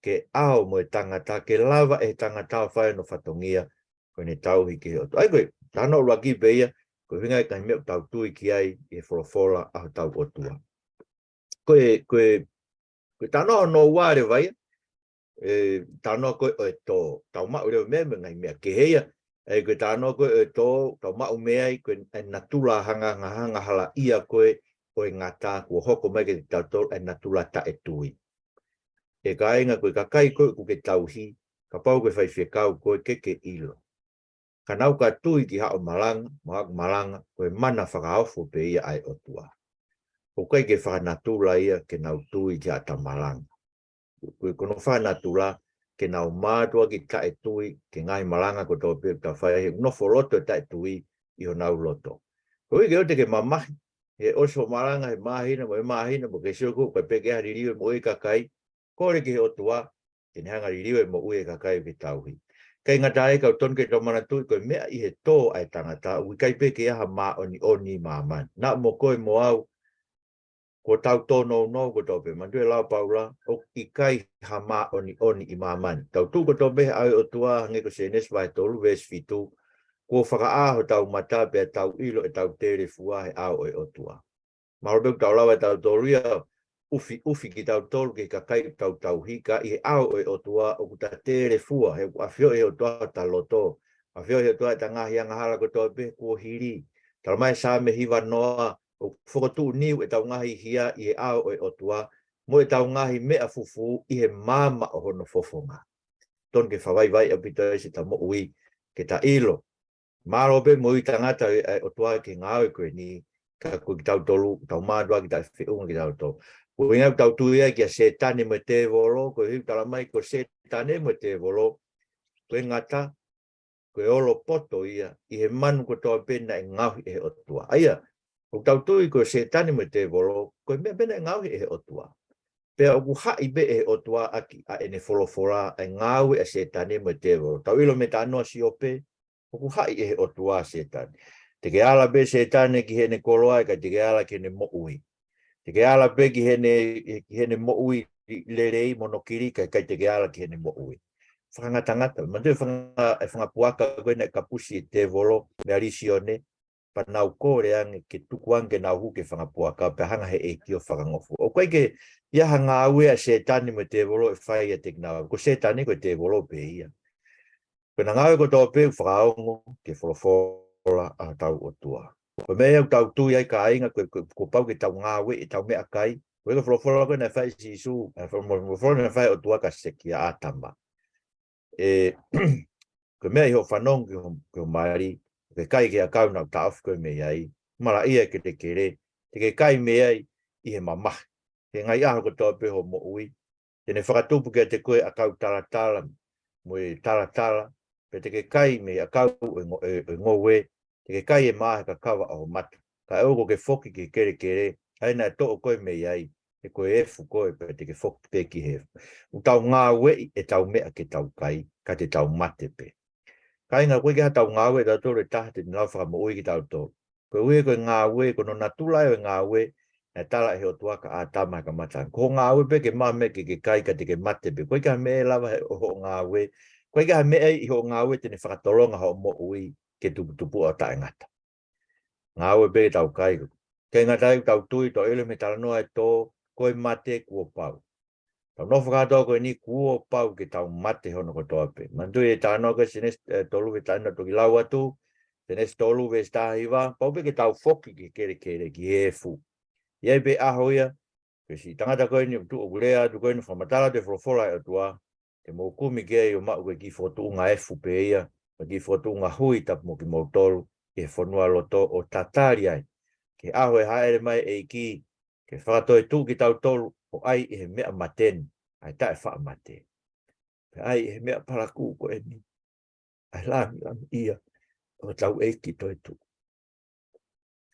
ke ʻao mo e tangata, ke lava ʻe he tangata ʻo fai hono fatongia, ko ʻene tauhi ki he ʻOtua. ʻA ia ko e, talanoa ʻuluaki pē ia, ko e ʻuhinga e ngaahi meʻa ʻoku tau tui ki ai ʻi he folofola ʻa hotau ʻOtua. Ko e, ko e, ko e talanoa hono ua leva ia, ʻe, talanoa ko ē ʻo e tō, tau maʻu leva meʻa, meʻa ngaahi meʻa kehe ia, ʻe, ko e talanoa ko ē ʻo e tō, tau maʻu mei ai, ko e, ʻa e natula hanga, hanga, hanga hala ia ko ē, ʻo e ngata, kuo hoko mai kiate kitautolu, ʻa e natula taʻetui. ʻE kāinga, ko e kakai ko ē ʻoku ke tauhi, kapau ko e faifekau koe, ke ke ʻilo. Ka nau ka tui ki haʻo malanga, mo haʻaku malanga, ko e mana fakaofo pē ia ʻa e ʻOtua. ʻOku ʻikai ke fakanatula ia ke nau tui ki haʻata malanga. Ko e, ko hono fakanatula, ke nau mātuʻaki taʻetui ki he ngaahi malanga kotoa pē ʻoku ta fai, he ʻoku nofo loto e taʻetui ʻi honau loto. Koeʻuhi ke ʻoua te ke mamahi, he ʻosi hoʻo malanga he māhina mo e māhina, mo ke sio ko ē, ʻikai pē ke ʻi ai ha liliu e moʻui e kakai, kole ki he ʻOtua, ke ne hanga liliu e moʻui e kakai ʻoku ke tauhi. ʻIkai ngata ai, ka ʻoku totonu ke tau manatuʻi ko e meʻa ʻi he tō ʻa e tangata, ʻoku ʻikai pē ke ʻi ai ha māʻoniʻoni ʻi māmani. Naʻa mo koe mo au, kuo tau tōnounou kotoa pē, manatuʻi e lau ʻa Paula, ʻoku ʻikai ha māʻoniʻoni ʻi māmani. Tau tuʻu kotoa pē he ʻao ʻo e ʻOtua, hangē ko Sēnesi vahe tolu, veesi fitu, kuo fakaʻā hotau mata pea tau ʻilo ʻetau telefua he ʻao ʻo e ʻOtua. Mahalo pē ʻoku tau lava ʻe tautolu ia ʻo ʻufiʻufi kitautolu ki he kakai ʻoku tau tauhi, ka ʻi he ʻao ʻo e ʻOtua ʻoku ta telefua, he ʻoku ʻafioʻi ʻe he ʻOtua hota loto. ʻAfioʻi ʻe he ʻOtua ʻeta ngaahi angahala kotoa pē kuo hili. Talamai ʻe Saame hiva noa, ʻoku fokotuʻu niu ʻetau ngaahi hia ʻi he ʻao ʻo e ʻOtua, mo ʻetau ngaahi meʻa fufū ʻi he maama ʻo hono fofonga. Totonu ke fakavaivai ʻaupito ai siʻeta moʻui, ke ta ʻilo. Mālō pē moʻui tangata ʻa e ʻOtua ki he ngāue ko eni, ka ko kitautolu, tau mātuʻaki taʻefeʻunga kitautolu. Ko e ʻuhinga ʻoku tau tui ai kia Sētane mo e tēvolo, koeʻuhi ʻoku talamai ko Sētane mo e tēvolo, ko e ngata, ko e olopoto ia, ʻi he manu kotoa pē naʻe ngaohi ʻe he ʻOtua. ʻA ia, ʻoku tau tui ko Sētane mo e tēvolo, ko e meʻa pē naʻe ngaohi ʻe he ʻOtua. Pea ʻoku haʻi pē ʻe he ʻOtua ʻaki ʻa ʻene folofola, ʻa e ngāue ʻa Sētane mo e tēvolo. Tau ʻilo mei he talanoa ʻa Siope, ʻoku haʻi ʻe he ʻOtua ʻa Sētane. Te ke ala pē Sētane ki heʻene koloa, ʻikai te ke ala ki heʻene moʻui. Te ke ala pē ki heʻene, ki heʻene moʻui lelei mo hono kili, ka ʻikai te ke ala ki heʻene moʻui. Fakangatangata, manatuʻi e fanga, e fanga puaka ko ē naʻe kapusi ʻe he tēvolo, meia Lisione, pea nau kole ange ke tuku ange ke nau hū ki he fanga puaka, pea hanga ʻe he ʻEiki ʻo fakangofua. ʻOku ʻikai ke ʻi ai ha ngāue ʻa Sētane mo e tēvolo ʻe fai ʻiate kinautolu. Ko Sētane ko e tēvolo pē ia. Ko ʻena ngāue kotoa pē ʻoku fakaongo ki he folofola ʻa hotau ʻOtua. Ko e meʻa ia ʻoku tau tui ai kāinga, ko, ko, kuo pau ke tau ngāueʻi ʻetau meʻakai. Ko e folofola ko ē naʻe fai ʻe Sīsū, ʻa e folo-, folofola naʻe fai ʻe he ʻOtua kia Se-, kia ʻĀtama. ʻE, ko e meʻa ʻi hoʻo fanongo ki ho-, ki hoʻo mali, ke kai ki he ʻakau naʻá ku taʻofi koe mei ai, malaʻia e kelekele, te ke kai mei ai ʻi he mamahi. He ngaahi ʻaho kotoa pē hoʻo moʻui, te ne fakatupu kiate koe ʻakau talatala, mo e talatala, pea te ke kai mei he ʻakau ʻo e ngo-, ʻo e, ʻo e ngoue, te ke kai e mā he kakava ʻo ho mata. Kae ʻoua kuo ke foki ki he kelekele, ʻa ia naʻe toʻo koe mei ai, he ko e efu koe pea te ke foki pē ki he efu. ʻOku tau ngāueʻi ʻetau meʻa ke tau kai, ka te tau mate pē. Kāinga, ʻoku ʻikai ke ʻi ai haʻatau ngāue ʻe tautolu ʻe taha te ne lava ʻo fakamoʻui kitautolu. Koeʻuhi ko e ngāue, ko hono natula ʻo e ngāue, naʻe tala ʻe he ʻOtua kia ʻĀtama he kamataʻanga. Ko hoʻo ngāue pē ke maʻu e meʻa ke ke kai ka te ke mate pē. ʻOku ʻikai ke ʻi ai ha meʻa ʻe lava ʻe hoʻo ngāue. ʻOku ʻikai ke ʻi ai ha meʻa ʻi hoʻo ngāue te ne fakatolonga hoʻo moʻui ke tuputupuʻa ʻo taʻengata. Ngāue pē ke tau kai. ʻIkai ngata ai, ʻoku tau tui, tau ʻilo mei he talanoa ʻa e tō, ko e mate kuo pau. Tau nofo kātoa ko eni, kuo pau ke tau mate hono kotoa pē. Manatuʻi e talanoa ko ē Sēnesi, ē, tolu veesi taha hiva, toki lau atu, Sēnesi tolu veesi taha hiva, pau pē ke tau foki ki he kelekele, ki he efu. ʻI ai pē ʻaho ia, ko e siʻi tangata ko eni ʻoku tuʻu ʻoku lea atu ko eni, fakamatala atu e folofola ʻa e ʻOtua, te mou kumi ki ai ʻo maʻu ko e kiʻi fokotuʻunga efu pē ia, ko e kiʻi fokotuʻunga hui tapu mo kimoutolu, ʻi he fonualoto ʻo tatali ai. Ki he ʻaho ʻe hāʻele mai e ʻEiki, ke fakatoetuʻu kitautolu ʻo ʻai ʻi he meʻa mate ni, ʻa e taʻefaʻamate. Pea ʻai ʻi he meʻa palakū ko eni, ʻa e lāngilangiʻia ʻo hotau ʻEiki toetuʻu.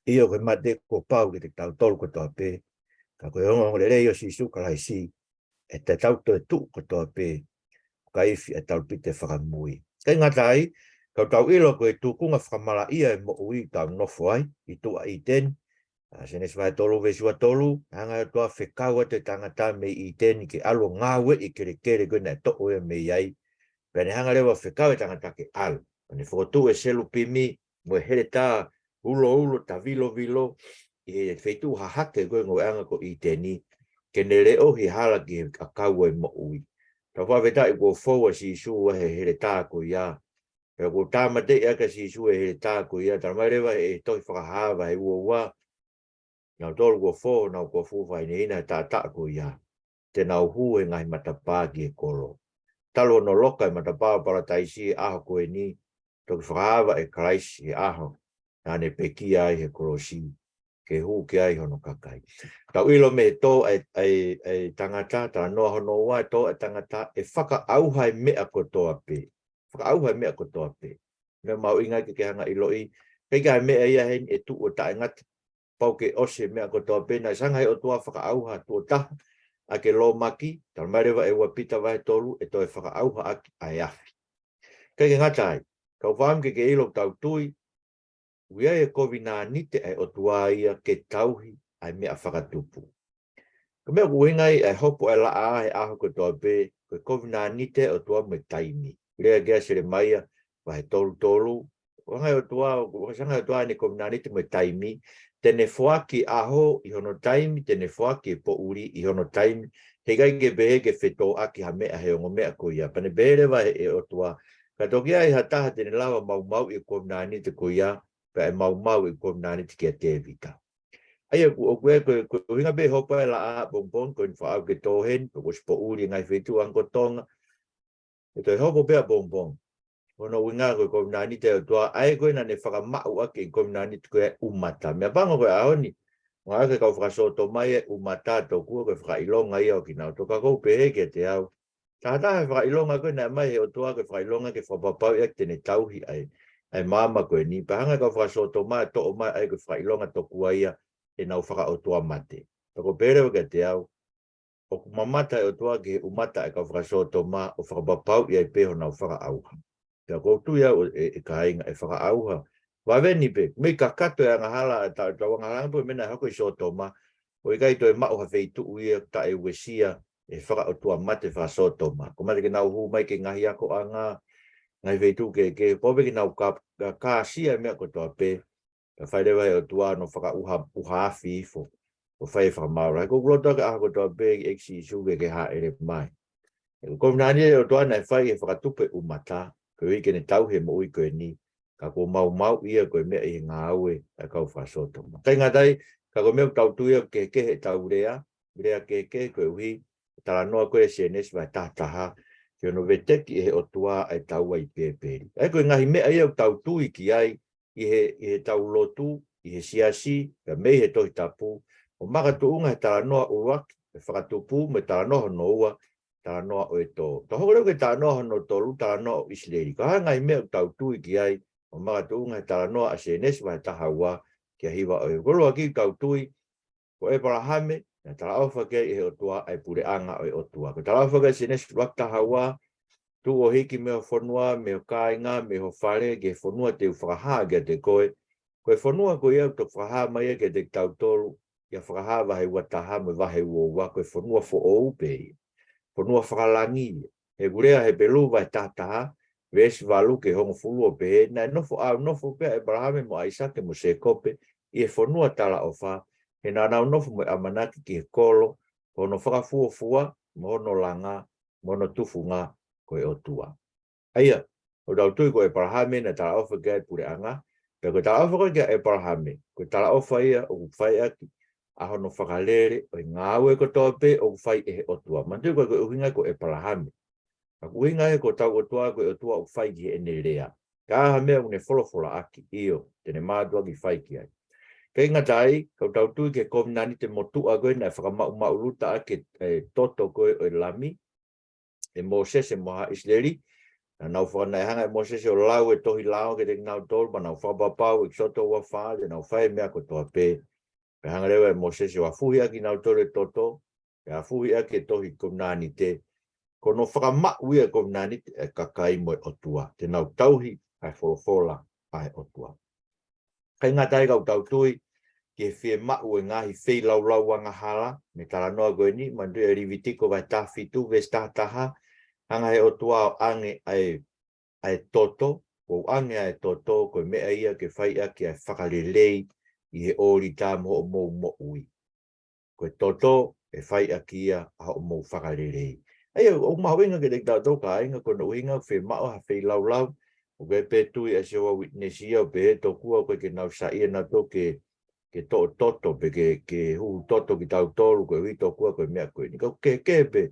ʻIo, ko e mate kuo pau kiate kitautolu kotoa pē, ka ko e ongoongolelei ʻo Sīsū Kalaisi, ʻe te tau toetuʻu kotoa pē, ka ifi ʻa e talupite fakamui. ʻIkai ngata ai, ka ʻoku tau ʻilo ko e tūkunga fakamalaʻia ʻo e moʻui ʻoku tau nofo ai, ʻi tuʻa ʻĪteni, ʻa Sēnesi vahe tolu veesi ua tolu, hanga ʻe he ʻOtua ʻo fekau atu e tangata mei ʻĪteni ke ʻalu ʻo ngāueʻi e kelekele ko ē naʻe toʻo ia mei ai. Pea ne hanga leva ʻo fekau e tangata ke ʻalu. Pea ne fokotuʻu e selupimi mo e heletā uloulo tavilovilo ʻi he feituʻu hahake ko ē ʻo e ngoueʻanga ko ʻĪteni, ke ne leʻohi e hala ki he ʻakau ʻo e moʻui. Tau fakafetaʻi kuo fou ʻa Sīsū ʻa e heletā ko ia. Pea kuo tāmateʻi ʻaki ʻa Sīsū e heletā ko ia, talamai leva ʻe he tohi Fakahā vahe ua ua, nautolu kuo fou, nau kuo fuʻu fainehina he taʻataʻa ko ia, te nau hū he ngaahi matapā ki he kolo. Talu hono loka e matapā ʻo Palataisi he ʻaho ko eni, toki fakaava ʻe Kalaisi he ʻaho naʻa ne pekia ai he kolosi, ke hū ki ai hono kakai. Tau ʻilo mei he tō ʻa e, ʻa e, ʻa e tangata, talanoa hono ua, tō ʻa e tangata, ʻe fakaʻauha e meʻa kotoa pē. Fakaʻauha e meʻa kotoa pē. Meʻa mahuʻinga ke ke hanga ʻo ʻiloʻi, ʻikai ke ʻi ai ha meʻa ia heni ʻe tuʻu ʻo taʻengata. Pau ke ʻosi e meʻa kotoa pē, naʻe hanga ʻe he ʻOtua ʻo fakaʻauha tuʻo taha ʻaki e lōmaki, talamai leva ʻe ua Pita vahe tolu, ʻe toe fakaʻauha ʻaki ʻa e afi. ʻIkai ke ngata ai, kau fakaʻamu ke ke ʻilo ʻoku tau tui, ʻoku ʻi ai e kovinānite ʻa e ʻOtua ia ke tauhi ʻa e meʻa fakatupu. Ko e meʻa ʻoku ʻuhinga ai ʻa e hopo ʻa e laʻā he ʻaho kotoa pē, ko e kovinānite ʻa e ʻOtua mo e taimi. Lea ki ai ʻa Selemaia vahe tolu tolu, ʻoku hanga ʻe he ʻOtua, ʻoku hanga ʻe he ʻOtua ʻene kovinānite mo e taimi, te ne foaki ʻaho ʻi hono taimi, te ne foaki e poʻuli ʻi hono taimi, heʻikai ke pehē ke fetōʻaki ha meʻa he ongo meʻa ko ia. Pea ne pehē leva ʻe he ʻOtua, ka toki ʻi ai ha taha te ne lava ʻo maumauʻi e kovinānite ko ia, pea ʻe maumau e kovinānite kia Tēvita. ʻA ia ʻoku, ʻoku ʻi ai ko e, ko e ʻuhinga pē hopo ʻa e laʻā ʻapongipongi, ko eni fakaʻau ke tō heni, pe kuo ʻosi poʻuli e ngaahi feituʻu ʻa hangē ko Tonga. ʻE toe hopo pē ʻapongipongi. Hono ʻuhinga ko e kovinānite ʻa e ʻOtua, ʻa ia ko ē naʻa ne fakamaʻu ʻaki e kovinānite ko ē ʻa e ʻumata. Meʻapango ko e ʻaho ni, ʻoku ngāueʻaki ʻe he kau fakasōtoma ia e ʻumata tokua, ko e fakaʻilonga ia ʻo kinautolu. Ka ʻoku ou pehē kiate au, taha taha e fakaʻilonga ko ē naʻe ʻomai ʻe he ʻOtua ko e fakaʻilonga ke fakapapauʻi ʻaki te ne tauhi ʻa e, ʻa e maama ko eni. Pea hanga ʻe he kau fakasōtoma ʻo toʻo mai ʻa ia ko e fakaʻilonga tokua ia ʻenau fakaʻotuamate. Pea ʻoku ou pehē leva kiate au, ʻoku mamata e ʻOtua ki he ʻumata ʻa e kau fakasōtoma ʻo fakapapauʻi ai pē honau fakaʻauha. Pea ʻoku ou tui au ʻe, ʻe kāinga, ʻe fakaʻauha. Vave ni pē, mei kakato e angahala, ʻa e ta-, tau angahala ʻanga pē mena hoko ʻi Sōtoma, ʻo ʻikai toe maʻu ha feituʻu ia taʻeuesia ʻe he fakaʻotuamate fakasōtoma. Ko e mate ke nau hū mai ki he ngaahi akoʻanga, ngaahi feituʻu kehekehe, pau pē ke nau ka-, ka-, kāsia e meʻa kotoa pē, pea fai leva ʻe he ʻOtua hono fakaʻuha, ʻuha afi hifo, ʻo fai e fakamaau lahi. Ko ʻeku loto ʻaki ʻaho kotoa pē ʻEiki Sīsū ke ke hāʻele mai. He ko e kovinānite ʻa e ʻOtua naʻe fai he fakatupu e ʻumata, koeʻuhi ke ne tauhi e moʻui ko eni, ka kuo maumauʻi ia ko e meʻa ʻi he ngāue ʻa e kau fakasōtoma. ʻIkai ngata ai, ka ko e meʻa ʻoku tau tui ʻoku kehekehe ʻetau lea, lea kehekehe koeʻuhi, talanoa ko ē Sēnesi vahe taha taha, ki hono veteki ʻe he ʻOtua ʻa e taua ʻi Pēpeli. ʻA ia ko e ngaahi meʻa ia ʻoku tau tui ki ai, ʻi he, ʻi heʻetau lotu, ʻi he siasi, pea mei he Tohi Tapu, ʻo makatuʻunga he talanoa ʻuluaki, e fakatupu, mo e talanoa hono ua, talanoa ʻo e tō. Tau hoko leva ki he talanoa hono tolu, talanoa ʻo ʻIsileli. Ko e hā e ngaahi meʻa ʻoku tau tui ki ai, ʻo makatuʻunga he talanoa ʻa Sēnesi vahe taha ua, ki he hiva ʻo e. Ko e ʻuluaki ʻoku tau tui, ko ʻĒpalahame, naʻe talaʻofa ki ai ʻe he ʻOtua ʻa e puleʻanga ʻo e ʻOtua. Ko e talaʻofa ko ē ʻa Sēnesi ʻuluaki taha ua, tuʻu ʻo hiki mei ho fonua, mei ho kāinga, mei ho fale, ki he fonua te u fakahā kiate koe. Ko e fonua ko ia ʻoku toki fakahā mai ia kiate kitautolu, ʻia Fakahā vahe ua taha mo e vahe ua ua, ko e fonua foʻou pē ia. Fonua fakalangi ia. He ko e lea Hepelū vahe taha taha, veesi valu ki he hongofulu ʻo pehē, naʻe nofo ʻāunofo pē ʻa ʻĒpalahame mo ʻAisake mo Sēkope ʻi he fonua talaʻofa, he naʻa nau nofo mo e ʻamanaki ki he kolo, ko hono fakafuofua, mo hono langa, mo hono tufunga, ko e ʻOtua. ʻA ia, ʻoku tau tui ko ʻĒpalahame naʻe talaʻofa ki ai e puleʻanga, pea ko e talaʻofa ko ē kia ʻĒpalahame, ko e talaʻofa ia ʻoku fai ʻaki ʻa hono fakalele ʻo e ngāue kotoa pē ʻoku fai ʻe he ʻOtua. Manatuʻi ko e, ko e ʻuhinga ko ʻĒpalahame. Ka ko e ʻuhinga ia ko hotau ʻOtua ko e ʻOtua ʻoku fai ki heʻene lea. Ka ʻi ai ha meʻa ʻoku ne folofola ʻaki, ʻio, te ne mātuʻaki fai ki ai. ʻIkai ngata ai, ka ʻoku tau tui ki he kovinānite motuʻa ko ē naʻe fakamaʻumaʻuluta ʻaki e, e toto ko ē ʻo e Lami, ʻe Mōsese mo haʻa ʻIsileli, Naʻa nau faka-, naʻe hanga ʻe Mōsese ʻo lau e tohi lao kiate kinautolu, pea nau fakapapau, ʻEkisoto ua fā, te nau fai e meʻa kotoa pē. Pea hanga leva ʻe Mōsese ʻo afuhi ʻaki kinautolu e toto, pea afuhi ʻaki e tohi kovinānite. Ko hono fakamaʻu ia e kovinānite ʻa e kakai mo e ʻOtua. Te nau tauhi ʻa e folofola ʻa e ʻOtua. ʻIkai ngata ai, ka ʻoku tau tui ki he fiemaʻu e ngaahi feilaulau angahala mei he talanoa ko eni, manatuʻi ʻa Levitiko vahe taha fitu, veesi taha taha, hanga ʻe he ʻOtua ʻo ʻange ʻa e, ʻa e toto, ʻoku ʻange ʻa e toto, ko e meʻa ia ke fai ʻaki ʻa e fakalelei ʻi he ʻōlita mo hoʻomou moʻui. Ko e toto ʻe fai ʻaki ia ʻa hoʻomou fakalelei. ʻA ia, ʻoku mahuʻinga kiate kitautolu kāinga, ko hono ʻuhinga ʻoku fiemaʻu ha feilaulau, ʻoku ʻikai pē tui ʻa e Jehovah Witness ia ʻo pehē tokua ʻoku ʻikai ke nau saiʻia nautolu ke, ke toʻo toto pe ke, ke huhu toto kitautolu koeʻuhi tokua ko e meʻa ko eni. Ka ʻoku kehekehe pē,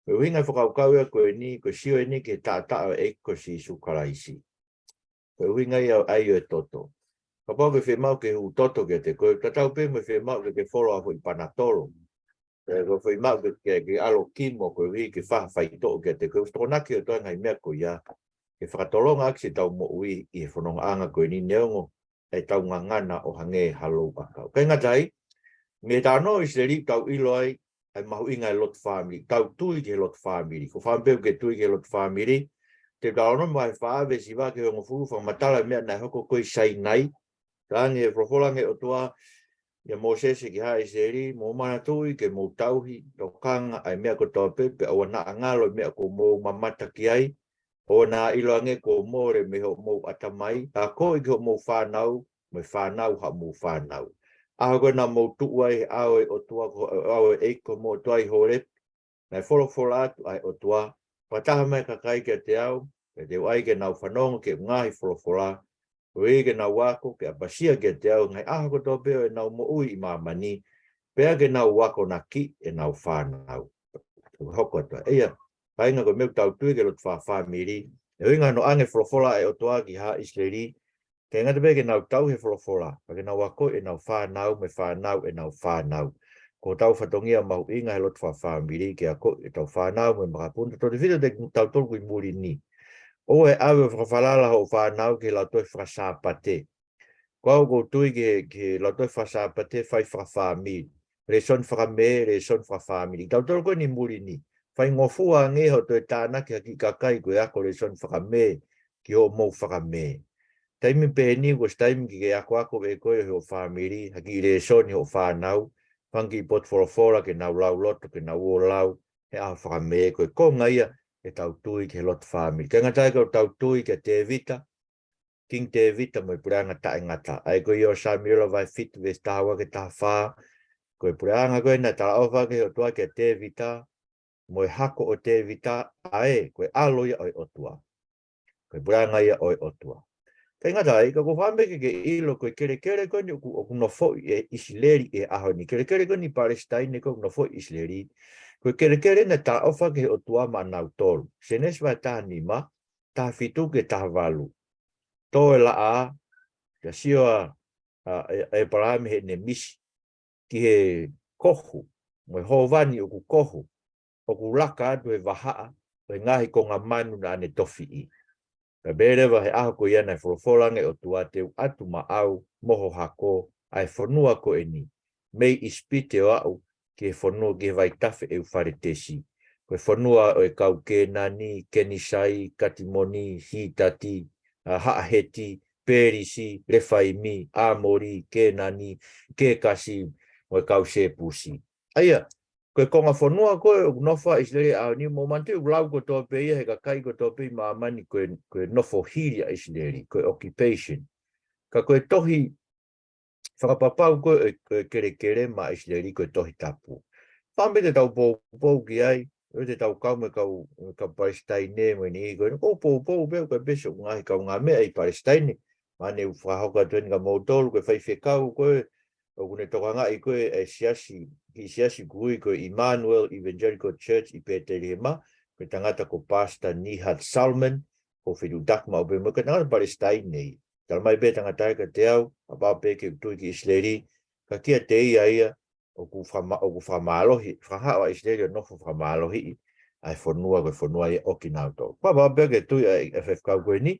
ko e ʻuhinga e fakakaukau ia ko eni, ko e sio eni ki he taʻataʻa ʻo e ʻEiki ko Sīsū Kalaisi. Ko e ʻuhinga ia ʻo e ʻai ʻo e toto. Kapau ʻoku ke fiemaʻu ke huhu toto kiate koe, tatau pē mo e fiemaʻu ke ke folo ha foʻi panatolo. Pe ko e fiemaʻu ke, ke, ke ʻalu ʻo kimo koeʻuhi ke fai ha faitoʻo kiate koe. ʻOsi tokonaki ʻe he ʻOtua e ngaahi meʻa ko ia ke fakatolonga ʻaki siʻetau moʻui ʻi he fonongaʻanga ko eni, neongo ʻetau ngangana ʻo hangē ha louʻakau. ʻIkai ngata ai, mei he talanoa ʻo ʻIsileli ʻoku tau ʻilo ai ʻa e mahuʻinga e lotu fāmili. Tau tui ki he lotu fāmili. Ko fē meʻa pē ʻoku ke tui ki he lotu fāmili, Teutalōnome vahe fā, veesi hiva ki he hongofulu, fakamatala e meʻa naʻe hoko ko ē ʻi Sainai. Talaange ʻe he folofola ange ʻa e ʻOtua kia Mōsese ki haʻa ʻIsileli, mou manatuʻi ke mou tauhi tokanga ʻa e meʻa kotoa pē, pea ʻoua naʻa ngalo e meʻa kuo mou mamata ki ai, ʻoua naʻa ʻiloange kuo mole mei hoʻomou ʻatamai, akoʻi ki hoʻomou fānau, mo e fānau ʻa hoʻomou fānau. ʻAho ko ē naʻa mou tuʻu ai he ʻao ʻo e ʻOtua ko, ʻao ʻo e ʻEiki ko homou ʻOtua ʻi Holepi, naʻe folofola atu ʻa e ʻOtua, fakataha mai e kakai kiate au, pea te u ʻai ke nau fanongo ki heʻeku ngaahi folofola, koeʻuhi ke nau ako ke ʻapasia kiate au he ngaahi ʻaho kotoa pē ʻo ʻenau moʻui ʻi māmani, pea ke nau akonaki ʻenau fānau. Hoko atu ai. ʻA ia, kāinga, ko e meʻa ʻoku tau tui ki he lotu fā-, fāmili, ʻuhinga hono ʻange e folofola ʻa e ʻOtua ki haʻa ʻIsileli, ʻikai ngata pē ke nau tauhi e folofola, ka ke nau akoʻi ʻenau fānau mo e fānau ʻenau fānau. Ko hotau fatongia mahuʻinga he lotu fā-, fāmili ke akoʻi ʻetau fānau mo e makapuna, tautefito kiate kitautolu ʻoku ʻi muli ni. ʻOua ʻe ʻave ʻo fakafalala hoʻo fānau ki he lautohi faka-Sāpate. Ko au ʻoku ou tui ki he, ki he lautohi faka-Sāpate fai fakafāmili. Lēsoni fakamē, lēsoni fakafāmili. Tautolu ko eni ʻi muli ni. Faingofua ange hoʻo toe tānaki ha kiʻi kakai ko e ako lēsoni fakamē ki hoʻomou fakamē. Taimi pehē ni kuo ʻosi taimi ke ke akoako ʻe koe ʻi hoʻo fāmili ha kiʻi lēsoni hoʻo fānau, fanga kiʻi potu folofola ke nau lau loto, ke nau ō lau he ʻaho fakamē. Ko e konga ia ʻetau tui ki he lotu fāmili. ʻIkai ngata ai, ka ʻoku tau tui kia Tēvita, King Tēvita mo e puleʻanga taʻengata. ʻA ia ko ia ʻo Samiuela vahe fitu veesi taha ua ki he taha fā. Ko e puleʻanga ko ē naʻe talaʻofa ki ai ʻe he ʻOtua kia Tēvita, mo e hako ʻo Tēvita, ʻa ē, ko e ʻAlo ia ʻo e ʻOtua. Ko e puleʻanga ia ʻo e ʻOtua. ʻIkai ngata ai, ka ko fē meʻa ke ke ʻilo, ko e kelekele ko eni ʻoku, ʻoku nofoʻi ʻe ʻIsileli he ʻaho ni. Kelekele ko eni Palesitaine ko ē ʻoku nofoʻi ʻIsileli. Ko e kelekele naʻe talaʻofa ki ai ʻe he ʻOtua maʻanautolu. Sēnesi vahe taha nima, taha fitu ki he taha valu. Tō e laʻā, pea sio ʻa, ʻa, ʻe, ʻa ʻĒpalahame heʻene misi ki he kohu, mo e hōvani ʻoku kohu, ʻoku laka atu he vahaʻa ʻo e ngaahi konga manu naʻa ne tofiʻi. Pea pehē leva he ʻaho ko ia naʻe folofola ange ʻOtua, te u ʻatu maʻau mo ho hako ʻa e fonua ko eni, mei ʻIsipite ʻo aʻu ki he fonua, ki he vaitafe ʻEufaletesi. Ko e fonua ʻo e kau Kēnani, Kenisai, Katimoni, Hitati, ʻa, Haʻaheti, Pelisi, Lefaimi, ʻAmoli, Kēnani, Kēkasi, mo e kau Sepusi. ʻA ia, ko e konga fonua ko ē ʻoku nofo ai ʻIsileli he ʻaho ni, mou manatuʻi ʻoku lau kotoa pē ia he kakai kotoa pē ʻi māmani ko e, ko e nofo hili ʻa ʻIsileli, ko e occupation. Ka ko e tohi fakapapau ko ē ʻo e, ʻo e kelekele maʻa ʻIsileli ko e Tohi Tapu. Fē meʻa te tau poupou ki ai, ʻo te tau kau mo e kau, kau Palesitaine mo e niʻihi ko ē, ʻoku ou poupou pē, ʻoku ʻikai pē siʻoku ngaahi kaungāmeʻa ʻi Palesitaine, mahalo ʻe fakahoko atu eni kia moutolu, ko e faifekau ko ē ʻoku ne tokangaʻi ko ē e siasi, kiʻi siasi ʻoku ui ko e Emmanuel Evangelical Church ʻi Pētelihema, ko e tangata ko Pastor Nihad Salman, ʻoku ou fetuʻutaki maʻu pē mo ia, ko e tangata Palesitaine ia. Talamai pē ʻe he tangata ia kiate au, kapau pē ʻoku ke tui ki ʻIsileli, ka kiate ia ia, ʻoku fakama-, ʻoku fakamālohi, fakahā ʻa ʻIsileli ʻo nofo fakamālohiʻi. ʻa e fonua, ko e fonua ia ʻo kinautolu. Pea pau pē ke tui ʻa e faifekau ko eni,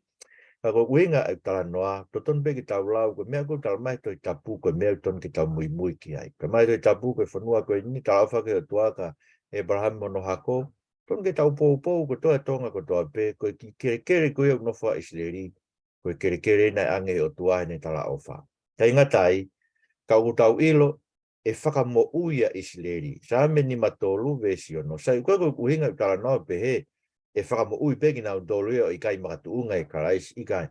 ka ko e ʻuhinga ʻeku talanoa, totonu pē ke tau lau, ko e meʻa ʻoku tala mai Tohi Tapu, ko e meʻa ʻoku totonu ke tau muimui ki ai. Pea mai Tohi Tapu, ko e fonua ko eni, talaʻofa ki he ʻOtua kia ʻĒpalahame mo hono hako, totonu ke tau poupou, ko e Tonga kotoa pē, ko e kiʻi kelekele ko ia ʻoku nofo ai ʻa ʻIsileli, ko e kelekele naʻe ʻoange ʻe he ʻOtua ʻene talaʻofa. Taʻengata ai, ka ʻoku tau ʻilo, ʻe fakamoʻui ʻa ʻIsileli. Saame nima tolu veesi ono. Sai, ko e ʻuhinga ʻeku talanoa pehē, ʻe fakamoʻui pē kinautolu ia ʻoku ʻikai makatuʻunga ʻia Kalaisi, ʻikai.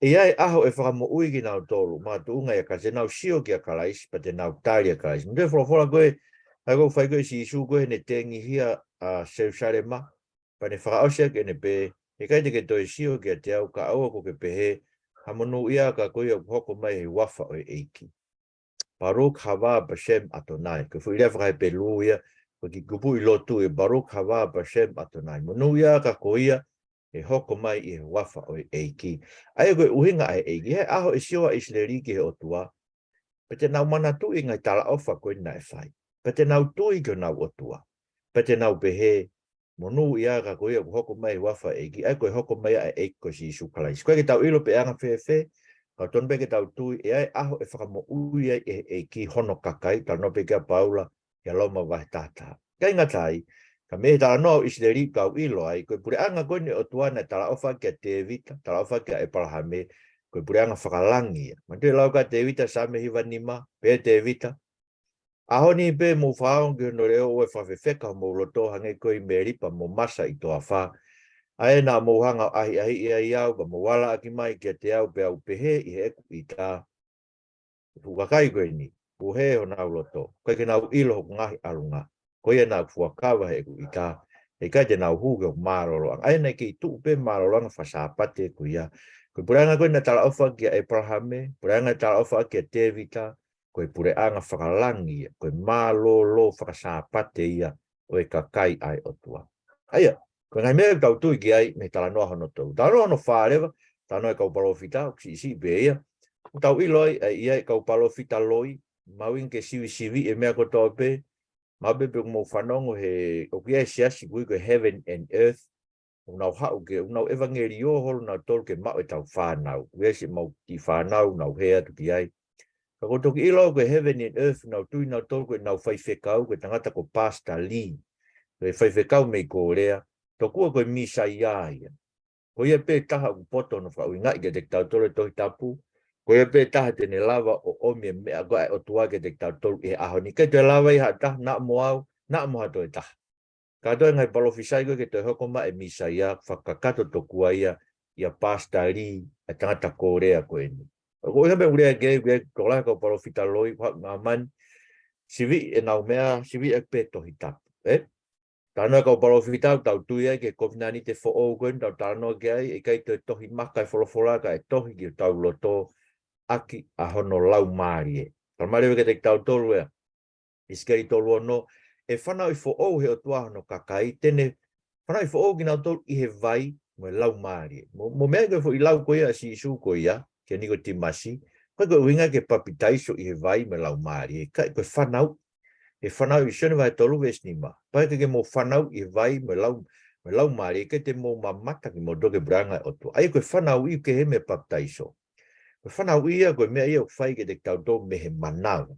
ʻE ʻi ai e ʻaho ʻe fakamoʻui kinautolu, makatuʻunga ia ka te nau sio kia Kalaisi, pea te nau tali ʻa Kalaisi. Mou toe folofola ko ē, ʻa ia ʻoku fai ko ē ʻe Sīsū ko ē heʻene tengihia ʻa Selusalema, pea ne fakaʻosi ʻaki ʻene pehē, ʻe ʻikai te ke toe sio kiate au kae ʻoua kuo ke pehē, ha monūʻia ʻa ia ko ia ʻoku hoko mai ʻi he huafa ʻo e ʻEiki. Baruch haba bashem Adonai. Ko e foʻi lea faka-Hepelū ia, ko e kiʻi kupuʻi lotu ia, Baruch haba bashem Adonai. Monūʻia ʻa ia ko ia ʻe hoko mai ʻi he huafa ʻo e ʻEiki. ʻA ia ko e ʻuhinga ʻa e ʻEiki. He ʻaho ʻe sio ai ʻa ʻIsileli ki he ʻOtua, pea te nau manatuʻi e ngaahi talaʻofa ko ē naʻe fai. Pea te nau tui ki honau ʻOtua. Pea te nau pehē, monūʻia ʻa ia ko ia ʻoku hoko mai ʻi he huafa ʻo e ʻEiki, ʻa ia ko e hoko mai ʻa e ʻEiki ko Sīsū Kalaisi. Ko e ke tau ʻilo pē ʻe anga fēfē, ka totonu pē ke tau tui, ʻe ʻi ai e ʻaho ʻe fakamoʻui ai ʻe he ʻEiki hono kakai, talanoa pē ki ai ʻa Paula, ʻia Loma vahe taha taha. ʻIkai ngata ai, ka mei he talanoa ʻo ʻIsileli ʻoku tau ʻilo ai, ko e puleʻanga ko eni ʻo e ʻOtua naʻe talaʻofa kia Tēvita, talaʻofa kia ʻĒpalahame, ko e puleʻanga fakalangi ia. Manatuʻi e lau ʻa Tēvita, Saame hiva nima, pehē ʻe Tēvita, ʻAho ni pē mou fakaongo ki hono leʻo, ʻoua ʻe fakafefeka homou loto hangē ko ia ʻi Melipa mo Masa ʻi he toafa. ʻA ia naʻa mou hanga ʻo ʻahiʻahiʻi ai au, pea mou ala ʻaki mai kiate au, pea u pehē ʻi heʻeku ʻita, ʻE fuʻu kakai ko eni, kuo hē honau loto, ʻikai ke nau ʻilo hoku ngaahi ʻalunga. Ko ia naʻa ku fuakava heʻeku ʻita, ʻe ʻikai te nau hū ki hoku mālōlōʻanga. ʻA ia naʻe kei tuʻu pē mālōlōʻanga faka-Sāpate ko ia. Ko e puleʻanga ko ē naʻe talaʻofa kia ʻĒpalahame, puleʻanga naʻe talaʻofa kia Tēvita, ko e puleʻanga fakalangi ia, ko e mālōlō faka-Sāpate ia ʻo e kakai ʻa e ʻOtua. ʻA ia, ko e ngaahi meʻa ʻoku tau tui ki ai mei he talanoa hono tolu. Talanoa hono fā leva, talanoa e kau palōfita, ʻoku siʻisiʻi pē ia. ʻOku tau ʻilo ai, ʻa ia e kau palōfita loi, mahuʻinga ke sivisiviʻi e meʻa kotoa pē, maʻu pē pe ʻoku mou fanongo he, ʻoku ʻi ai e siasi ʻoku ui ko e Heaven and Earth, ʻoku nau haʻu ke, ʻoku nau ʻevangeliō holo nautolu ke maʻu ʻetau fānau. ʻOku ʻi ai siʻemau kiʻi fānau, nau hē atu ki ai. Ka ʻoku ou toki ʻilo ko e Heaven and Earth, nau tui nautolu ko ʻenau faifekau, ko e tangata ko Pastor Lee. Ko e faifekau mei Kōlea, tokua ko e Mīsaia ia. Ko ia pē taha ʻoku poto hono fakaʻuhingaʻi kiate kitautolu e Tohi Tapu. Ko ia pē taha te ne lava ʻo ʻomi e meʻa ko ē ʻa e ʻOtua kiate kitautolu ʻi he ʻaho ni. ʻIkai toe lava ia ha taha, naʻa mo au, naʻa mo ha toe taha. Kātoa e ngaahi palōfisai ko ē ke toe hoko mai e Mīsaia, fakakakato tokua ia ʻia Pastor Lee, e tangata Kōlea ko eni. ʻOku ʻi ai pē ʻū lea ke, ke tokolahi e kau palōfita loi, ko haʻu Naamani, siviʻi ʻenau meʻa, siviʻi ʻaki pē Tohi Tapu, ē? Talanoa e kau palōfita, ʻoku tau tui ai ki he kovinānite foʻou ko eni, tau talanoa ki ai, ʻe ʻikai toe tohi maka e folofola ka ʻe tohi ki hotau loto ʻaki ʻa hono Laumālie. Talamai leva kiate kitautolu ʻe ʻIsikeli tolu ono, ʻe fanauʻi foʻou ʻe he ʻOtua hono kakai, te ne fanauʻi foʻou kinautolu ʻi he vai mo e Laumālie. Mo, mo e meʻa ko e foʻi lau ko ia ʻa Sīsū ko ia, kia Nikotīmasi, ʻikai ko e ʻuhinga ke papitaiso ʻi he vai mo e Laumālie, ka ko e fanauʻi, ʻe fanauʻi, Sione vahe tolu veesi nima. Pea ʻikai ke mou fanauʻi ʻi he vai mo e lau, mo e Laumālie, ʻikai te mou mamata kimoutolu ki he puleʻanga ʻo e ʻOtua. ʻA ia ko e fanauʻi ʻoku kehe mei he papitaiso. Ko e fanauʻi ia, ko e meʻa ia ʻoku fai kiate kitautolu mei he manava.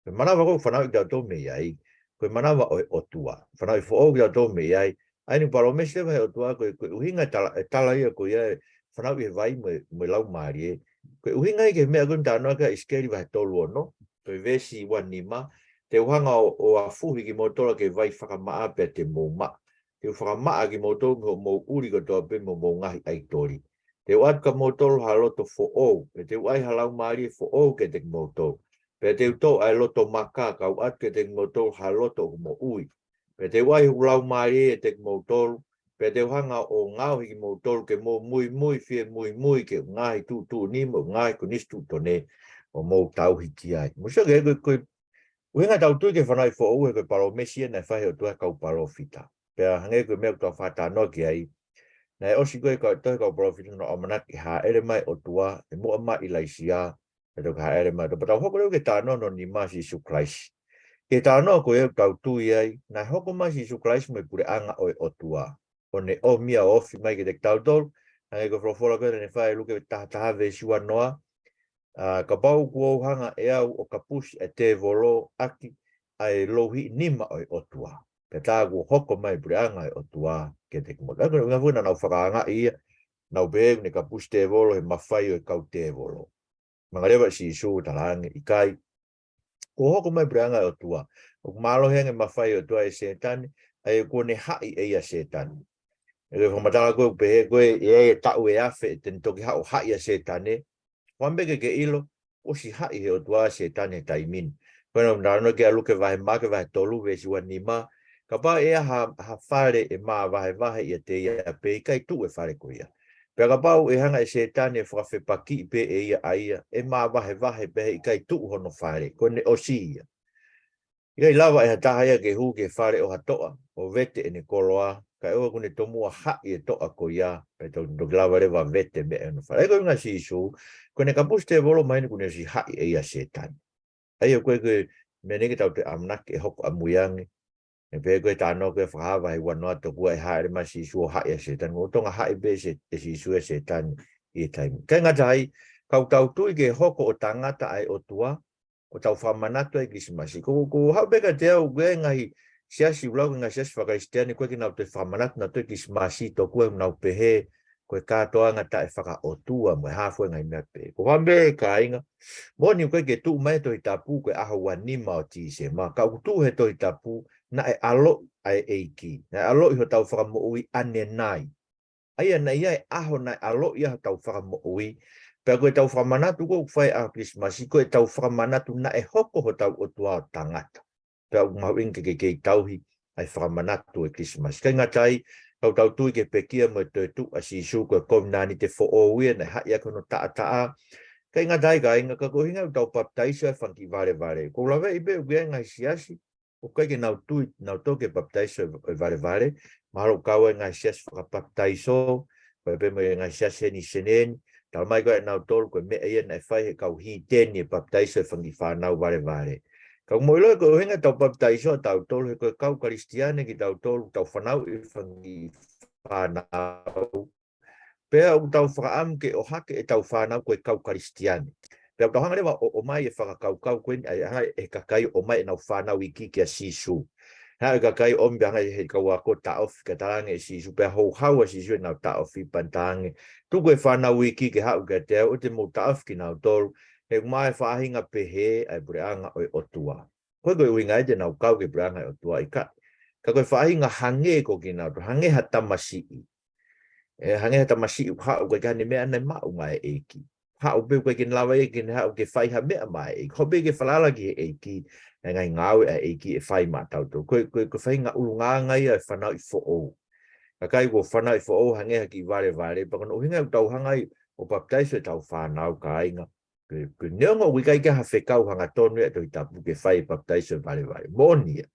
Ko e manava ko ē ʻoku fanauʻi kitautolu mei ai, ko e manava ʻo e ʻOtua. Fanauʻi foʻou kitautolu mei ai. ʻA ia naʻe palōmesi leva ʻe he ʻOtua ko e, ko e ʻuhinga e tala, e tala ia ko ia e fanauʻi ʻi he vai mo e, mo e Laumālie. Ko e ʻuhinga ia ki he meʻa ko ē naʻe talanoa ki ai ʻIsikeli vahe tolu ono, ko e veesi ua nima, te u hanga ʻo, ʻo afuhi kimoutolu ki he vai fakamaʻa pea te mou maʻa. Te u fakamaʻa kimoutolu mei hoʻomou ʻuli kotoa pē mo hoʻomou ngaahi ʻaitoli. Te u ʻoatu kia moutolu ha loto foʻou, pea te u ʻai ha laumālie foʻou kiate kimoutolu. Pea te u toʻo ʻa e loto maka, ka u ʻoatu kiate kimoutolu ha loto ʻoku moʻui. Pea te u ʻai hoku laumālie ʻiate kimoutolu, pea te u hanga ʻo ngaohi kimoutolu ke mou muimui fie muimui ki he ngaahi tuʻutuʻuni mo e ngaahi konisitūtone ʻoku mou tauhi ki ai. Mou sio ki he, ko e, ko e ʻuhinga ʻetau tui ki he fanauʻi foʻou he ko e palōmesi ia naʻe fai ʻe he ʻOtua ki he kau palōfita. Pea hangē ko e meʻa ʻoku tau fakatalanoa ki ai. Naʻe ʻosi ko ē e kau, tohi e kau palōfita naʻa nau ʻamanaki ʻe hāʻele mai e ʻOtua, ʻi muʻa mai ʻIlaisiā, ʻe toki hāʻele mai. Pea tau hoko leva ki he talanoa hono nima ʻa Sīsū Kalaisi. Ke talanoa ko ia ʻoku tau tui ai, naʻe hoko mai ʻa Sīsū Kalaisi mo e puleʻanga ʻo e ʻOtua. ʻO ne ʻomi ʻa e ofi mai kiate kitautolu, hangē ko e folofola ko ē naʻe fai ʻe Luke taha taha veesi uanoa, ʻa, kapau kuo u hanga ʻe au ʻo kapusi ʻa e tēvolo ʻaki ʻa e louhiʻi nima ʻo e ʻOtua. Pea tā kuo hoko mai puleʻanga ʻo e ʻOtua kiate kimoutolu. ʻA ia ko e ngaahi fuʻu naʻa nau fakaangaʻi ia, nau pehē ʻoku ne kapusi tēvolo he mafai ʻo e kau tēvolo. Mangaleva ʻa Sīsū talaange ʻikai. Kuo hoko mai puleʻanga ʻo e ʻOtua. ʻOku mālohi ange mafai ʻo e ʻOtua ʻia Sētane, ʻa ia kuo ne haʻi ʻe ia ʻa Sētane. ʻE ke fakamatala ko ē ʻoku pehē ko ē, ʻe ʻi ai e taʻu ʻe afe, te ne toki haʻu ʻo haʻi ʻa Sētane. Fakaʻamu pē ke ke ʻilo, kuo ʻosi haʻi ʻe he ʻOtua ʻa Sētane he taimi ni. Ko ena ʻoku talanoa ki ai ʻa Luke vahe, Maʻake vahe tolu veesi uanima, kapau ʻe ʻi ai ha, ha fale ʻe māvahevahe ʻiate ia pea ʻikai tuʻu e fale ko ia. Pea kapau ʻe hanga ʻe Sētane ʻo fakafepakiʻi pē ʻe ia ʻa ia, ʻe māvahevahe pea heʻikai tuʻu hono fale, ko ʻene ʻosi ia. ʻIkai lava ʻe ha taha ia ke hū ki he fale ʻo ha toʻa, ʻo vete ʻene koloa, kae ʻoua kuo ne tomuʻa haʻi e toʻa ko ia, pea toki lava leva ʻo vete mei ai hono fale. ʻA ia ko e ʻuhinga ʻa Sīsū, ko ʻene kapusi tēvolo mahino kuo ne ʻosi haʻi ʻe ia ʻa Sētane. ʻA ia ko e, ko e meʻa ni ke tau toe ʻamanaki ʻe hoko ʻamui ange. ʻE pehē ko e talanoa ko ē Fakahā vahe uanoa, tokua ʻe hāʻele mai ʻa Sīsū ʻo haʻi ʻa Sētane. Ko e toenga haʻi pē ʻe Sē-, ʻe Sīsū ʻa Sētane ʻi he taimi. ʻIkai ngata ai, ka ʻoku tau tui ke hoko ʻo tangata ʻa e ʻOtua, ʻo tau fakamanatu ai e Kilisimasi. Ko, ko e haʻu pē kiate au, ko e ngaahi siasi ʻoku lau ko e ngaahi siasi faka-Kalisitiane, ʻoku ʻikai ke nau toe fakamanatu nautolu e Kilisimasi, tokua ʻoku nau pehē ko e kātoanga taʻefakaʻotua mo e hā fua e ngaahi meʻa pehē. Ko e fakaʻamu pē kāinga, moʻoni ʻoku ʻikai ke tuʻu mai he Tohi Tapu ko e ʻaho uanima ʻo Tīsema, ka ʻoku tuʻu he Tohi Tapu naʻe ʻaloʻi ʻa e ʻEiki, naʻe ʻaloʻi hotau Fakamoʻui ʻanenai. ʻA ia naʻe ʻi ai e ʻaho naʻe ʻaloʻi ai hotau Fakamoʻui, pea ko ʻetau fakamanatu ko ē ʻoku fai he ʻaho Kilisimasi, ko ʻetau fakamanatu naʻe hoko hotau ʻOtua ʻo tangata. Pea ʻoku mahuʻinga ke, ke, ke tauhi ʻa e fakamanatu ʻo e Kilisimasi. ʻIkai ngata ai, ka ʻoku tau tui ki he pekia mo e toetuʻu ʻa Sīsū, ko e kovinānite foʻou ia naʻe haʻi ʻaki hono taʻataʻa. ʻIkai ngata ai kāinga, ka ko e ʻuhinga ʻoku tau papitaiso ai e fanga kiʻi valevale. ʻOku ou laveʻi pē ʻoku ʻi ai e ngaahi siasi ʻoku ʻikai ke nau tui nautolu ki he papitaiso ʻo e valevale, mahalo ʻoku kau ai e ngaahi siasi fakapapitaiso, ko e pehē mo e ngaahi siasi heni ʻi Senē ni, talamai ko ē ʻe nautolu ko e meʻa ia naʻe fai ʻe he kau hīteni e papitaiso e fanga kiʻi fānau valevale. Ka ʻoku mou ʻilo ko e ʻuhinga ʻetau papitaiso ʻatautolu, he ko e kau Kalisitiane kitautolu, tau fanauʻi e fanga kiʻi fānau. Pea ʻoku tau fakaʻamu ke ʻohake ʻetau fānau ko e kau Kalisitiane. Pea ʻoku tau hanga leva ʻo, ʻomai e fakakaukau ko eni, ʻa e hanga ʻe he kakai ʻo ʻomai ʻenau fānau iiki kia Sīsū. Haʻu e kakai ʻo ʻomi pea hanga ʻe he kau ako ʻo taʻofi, ka talaange ʻe Sīsū, pea houhau ʻa Sīsū ʻenau taʻofi pea ne talaange, tuku e fānau iiki ke haʻu kiate au, ʻoua te mou taʻofi kinautolu, he ʻoku maʻu ʻe he faʻahinga pehē ʻa e puleʻanga ʻo e ʻOtua. Ko e, ko e ʻuhinga ia te nau kau ki he puleʻanga ʻo e ʻOtua, ʻikai. Ka ko e faʻahinga hangē ko kinautolu, hangē ha tamasiʻi. ʻE, hangē ha tamasiʻi ʻoku haʻu ʻikai ke ʻi ai haʻane meʻa naʻe maʻu maʻa e ʻeiki. Haʻu pē ʻoku ʻikai ke ne lava ia ke ne haʻu ke fai ha meʻa maʻa e ʻeiki. Haʻu pē ke falala ki he ʻeiki, ʻa e ngaahi ngāue ʻa e ʻeiki ʻe fai maʻatautolu. Ko e, ko e, ko e faʻahinga ʻulungaanga ia e fanauʻi foʻou. Kakai kuo fanauʻi foʻou hangē ha kiʻi valevale, pea ko hono ʻuhinga ʻoku tau hanga ai ʻo papitaiso ʻetau fānau kāinga. Ko e, ko e neongo ʻoku ʻikai ke ʻi ai ha fekau hangatonu ia ʻi he Tohi Tapu ke fai e papitaiso e valevale. Moʻoni ia.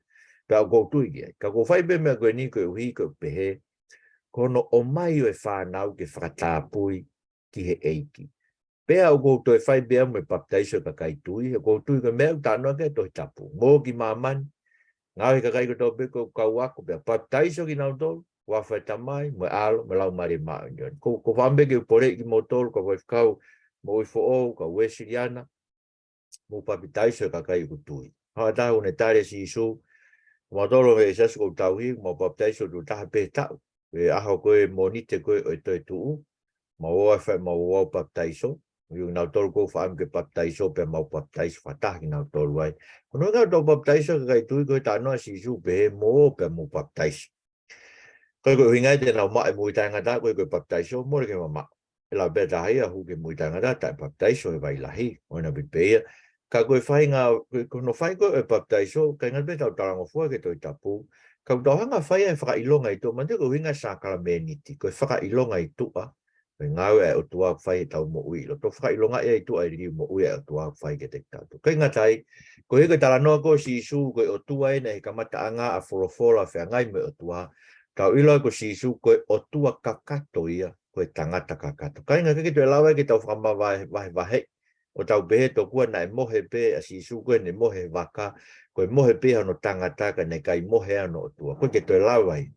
Pea ʻoku ou tui ki ai. Ka ʻoku ou fai pē meʻa ko eni koeʻuhi ko e pehē, ko hono ʻomai ʻo e fānau ke fakatapui ki he ʻEiki. Pea ʻoku ou toe fai pē au mo e papitaiso e kakai tui, he ʻoku ou tui ko e meʻa ʻoku talanoa ki ai e Tohi Tapu. Mou ō ki māmani, ngaohi e kakai kotoa pē ko e kau ako pea papitaiso kinautolu, huafa e Tamai, mo e ʻAlo, mo e Laumālie Māʻoniʻoni. Ko, ʻoku ou fakaʻamu pē ke u poleʻi kimoutolu, kau faifekau moʻui foʻou, kau Uēsiliana, mou papitaiso e kakai ʻoku tui. Hā taha ʻoku ne tali ʻe Sīsū, ko mautolu ʻi he siasi ʻoku ou tauhi, mau papitaiso tuʻo taha pē he taʻu. He ʻaho ko ē Mōnite ko ē ʻo e toetuʻu, mau ō ʻo fai, mau ō ʻo papitaiso. ʻIo, nautolu ʻoku fakaʻamu ke papitaiso, pea mau papitaiso fakataha kinautolu ai. Ko hono ʻuhinga ʻetau papitaiso e kakai tui, ko e talanoa ʻa Sīsū pehē, mou ō pea mou papitaiso. Ko e, ko e ʻuhinga ia te nau maʻu e moʻui taʻengata, ko e, ko e papitaiso, mole ke mamaʻo. ʻE lava pē taha ia ʻo hū ki he moʻui taʻengata taʻepapitaiso he vai lahi, ʻo ʻena pē ia. Ka ko e faʻahinga, ko e, ko hono fai ko ē e papitaiso, ʻikai ngata pē ʻetau talangofua ki he Tohi Tapu, ka ʻoku tau hanga ʻo fai ai e fakaʻilonga ʻi tuʻa, manatuʻi ko e ʻuhinga e sākalamēniti, ko e fakaʻilonga ʻi tuʻa, ko e ngāue ʻa e ʻOtua ʻoku fai heʻetau moʻui ʻi loto, fakaʻilonga ia ʻi tuʻa e liliu moʻui ʻa e ʻOtua ʻoku fai kiate kitautolu. ʻIkai ngata ai, koeʻuhi ko e talanoa ko ē ʻo Sīsū, ko e ʻOtua ʻena ʻi he kamataʻanga ʻa e folofola, feangai mo e ʻOtua, tau ʻilo ko Sīsū ko e ʻOtua kakato ia, ko e tangata kakato. Kāinga, ʻikai ke toe lava ke tau fakamavahevaheʻi ʻo tau pehē tokua naʻe mohe pē ʻa Sīsū ko ʻene mohe he vaka, ko e mohe pē hono tangata ka naʻe ʻikai mohe hono ʻOtua. ʻOku ʻikai ke toe lava ia.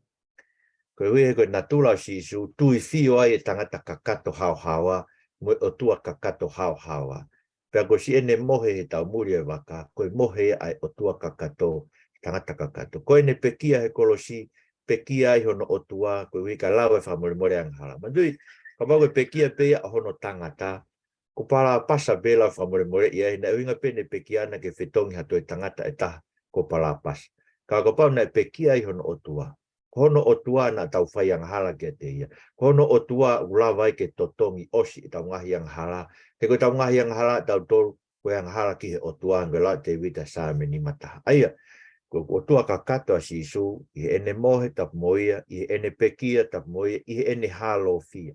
Koeʻuhi he ko e natula ʻo Sīsū, tuifio ai e tangata kakato haohaoa, mo e ʻOtua kakato haohaoa. Pea ko siʻene mohe he taumuli ʻo e vaka, ko e mohe ʻa e ʻOtua kakato, tangata kakato. Ko ʻene pekia he kolosi, pekia ai hono ʻOtua, koeʻuhi ka lava e fakamolemole angahala. Manatuʻi, kapau ko e pekia pē ia ʻa hono tangata, ko Palāpasa pē ʻe lava fakamolemoleʻi ai, he naʻe ʻuhinga pē ʻene pekia ʻana ke fetongi ha toe tangata ʻe taha ko Palāpasa. Ka kapau naʻe pekia ai hono ʻOtua, ko hono ʻOtua naʻa tau fai angahala kiate ia. Ko hono ʻOtua ʻoku lava ai ke totongi ʻosi ʻetau ngaahi angahala. He ko ʻetau ngaahi angahala ʻatautolu, ko e angahala ki he ʻOtua, hangē ko e lau ʻa Tēvita Saame nima taha. ʻA ia, ko e ʻOtua kakato ʻa Sīsū, ʻi heʻene mohe tapu mo ia, ʻi heʻene pekia tapu mo ia, ʻi heʻene hālofia.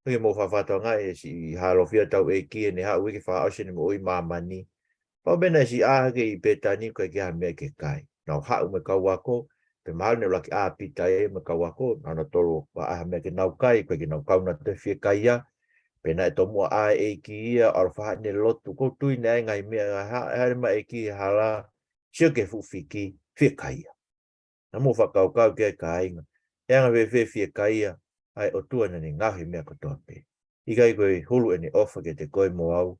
ʻOku mou fakatokangaʻi e siʻi hālofia ʻa hotau ʻEiki, ʻene haʻu ia ke fakaʻosi ʻene moʻui ʻi māmani. Pau pē naʻe siʻi ʻā hake ʻi Pētani ʻikai ke ʻi ai ha meʻa ke kai. Naʻe haʻu mo e kau ako, pea mahalo naʻe ʻuluaki ʻā ʻa Pita mo e kau ako, naʻa nau tolu ʻikai ʻi ai ha meʻa ke nau kai, ʻikai ke nau kau nautolu he fiekaia. Pea naʻe tomuʻa ʻā e ʻEiki ia, ʻalu ʻo fai haʻane lotu, ʻoku ou tui naʻe ʻi ai e ngaahi meʻa, ha, ha, haʻu mai e ʻEiki he hala, sio ki he fuʻu fiki, fiekaia. Naʻa mou fakakaukau ki ai kāinga, ʻe anga fēfē e fiekaia ʻa e ʻOtua naʻa ne ngaohi e meʻa kotoa pē. ʻIkai ko e hulu ʻene ʻofa kiate koe mo au,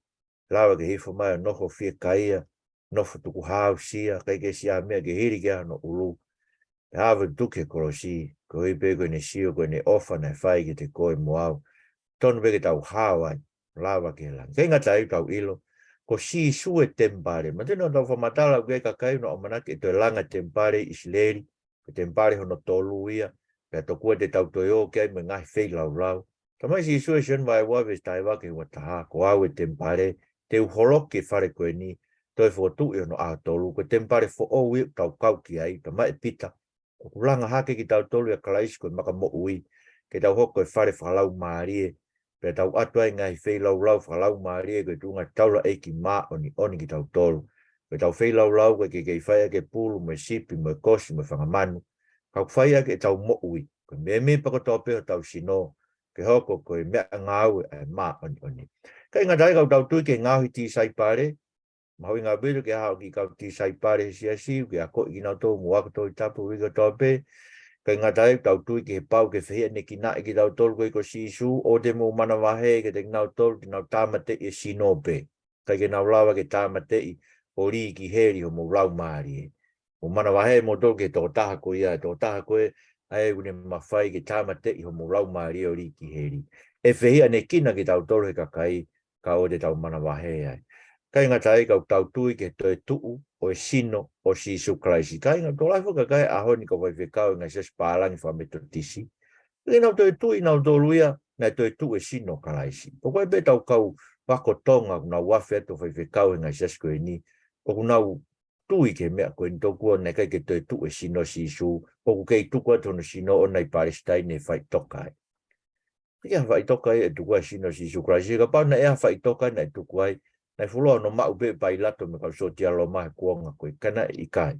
lava ke hifo mai ʻo nofo fiekaia, nofo tukuhāusia, ʻikai ke siʻi ʻi ai ha meʻa ke hili ki ai hono ʻulu. Pea ʻave ʻo tuki he kolosi, koeʻuhi pē ko ʻene sio, ko ʻene ʻofa naʻe fai kiate koe mo au. Tonu pē ke tau hao ai, lava ke langi. ʻIkai ngata ai, tau ʻilo, ko Sīsū e temipale. Manatuʻi naʻa tau fakamatala ʻoku ʻi ai e kakai naʻa nau ʻamanaki ʻe toe langa e temipale ʻi ʻIsileli, ko e temipale hono tolu ia, pea tokua te tau toe ō ki ai mo e ngaahi feilaulau. Talamai ʻe Sīsū ʻi Sione vahe ua veesi taha hiva ki he ua taha, ko au e temipale, te u holoki e fale ko eni, toe fokotuʻu ʻi hono ʻaho tolu, ko e temipale foʻou ia ʻoku tau kau ki ai, talamai ʻe Pita, ʻoku langa hake kitautolu ʻia Kalaisi ko e maka moʻui, ke tau hoko ko e fale fakalaumālie, pea tau ʻatu ai e ngaahi feilaulau fakalaumālie ko e tuʻunga taulaʻeiki māʻoniʻoni kitautolu. Ko ʻetau feilaulau ʻoku ʻikai ke kei fai ʻaki e pulu mo e sipi mo e kosi mo e fanga manu. Ka ʻoku fai ʻaki ʻetau moʻui, ko e mēmipa kotoa pē hotau sino, ke hoko ko e meʻangāue ʻa e māʻoniʻoni. ʻIkai ngata ai, ka ʻoku tau tui ki he ngaohi tisaipale, mahuʻinga ʻaupito ke ʻalu ki he kau tisaipale he siasi, ke akoʻi kinautolu mo e ako Tohi Tapu he uike kotoa pē. ʻIkai ngata ai, tau tui ki he pau ke fehiʻanekinaʻi kitautolu koeʻuhi ko Sīsū, ʻoua te mou manavahē kiate kinautolu te nau tāmateʻi e sino pē, kae ke nau lava ke tāmateʻi ʻo lī ki heli homou laumālie. Mou manavahē moutolu ki he tokotaha ko ia, tokotaha ko ē ʻa ē ʻoku ne mafai ke tāmateʻi homou laumālie ʻo lī ki heli. ʻE fehiʻanekina kitautolu ʻe he kakai, ka ʻoua te tau manavahē ai. ʻIkai ngata ai, ka ʻoku tau tui ki he toetuʻu ʻo e sino ʻo Sīsū Kalaisi. Kāinga, tokolahi foki e kakai he ʻaho ni ʻoku faifekau he ngaahi siasi pālangi fakametotisi. ʻIkai ke nau toe tui nautolu ia naʻe toetuʻu e sino ʻo Kalaisi. Ko e kakai pē ʻetau kau ako Tonga ʻoku nau afe atu ʻo faifekau he ngaahi siasi ko eni, ʻoku nau tui ki he meʻa ko eni, tokua naʻe ʻikai ke toetuʻu e sino ʻo Sīsū, ʻoku kei tuku atu hono sino ʻoʻona ʻi Palesitaine ʻo faʻitoka ai. ʻIkai ha faʻitoka ia ʻe tuku ai e sino ʻo Sīsū Kalaisi, kapau naʻe ʻi ai ha faʻitoka naʻe tuku ai, naʻe fuoloa hono maʻu pē ʻe Pailato mo e kau sōtia Loma he kuonga ko ē, ka naʻe ʻikai.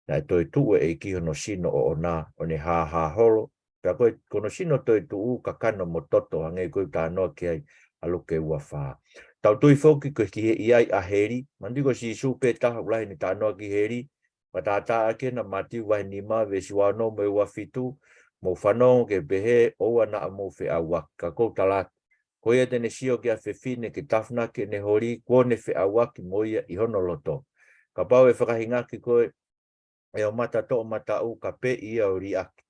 Naʻe toetuʻu e ʻEiki hono sino ʻoʻona, ʻo ne hāhā holo, pea ko e, ko hono sino toetuʻu, kakano mo toto, hangē ko e talanoa ki ai ʻa Luke ua fā. Tau tui foki ko e ki he ʻi ai ʻa heli, manatuʻi ko Sīsū pē taha ʻoku lahi ʻene talanoa ki heli, fakatātā ʻaki ʻena Mātiu vahe nima, veesi ua ono mo e ua fitu, mou fanongo ki he pehē, ʻoua naʻa mou feʻauaki, ka ʻoku ou tala atu, ko ia te ne sio ki ha fefine ke tafunaki ʻene holi, kuo ne feʻauaki mo ia ʻi hono loto. Kapau ʻe fakahingaki koe ʻe ho mata toʻomataʻu, kapeʻi ia ʻo liʻaki.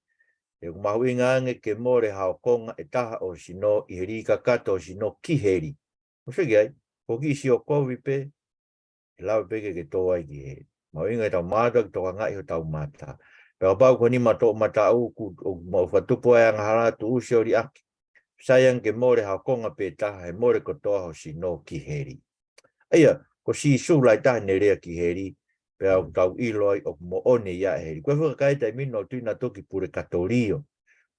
He ʻoku mahuʻinga ange ke mole ha ʻokonga ʻe taha ʻo ho sino ʻi he lī kakato ho sino ki heli. Mou sio ki ai, ko e kiʻi sio kovi pē, ʻe lava pē ke ke tō ai ki heli. Mahuʻinga ke tau mātuʻaki tokangaʻi hotau mata. Pea kapau ko ho nima toʻomataʻu, ʻoku, ʻoku mau fakatupu ai e angahala, tuʻusi ʻo liʻaki. Sai ange ke mole ha ʻokonga pē taha, he mole kotoa ho sino ki heli. ʻA ia, ko Sīsū lahi taha ʻene lea ki heli, pea ʻoku tau ʻilo ai ʻoku moʻoni ia e heli. Ko e faʻahinga kakai taimi ni ʻoku tui nautolu ki pulekatōlio.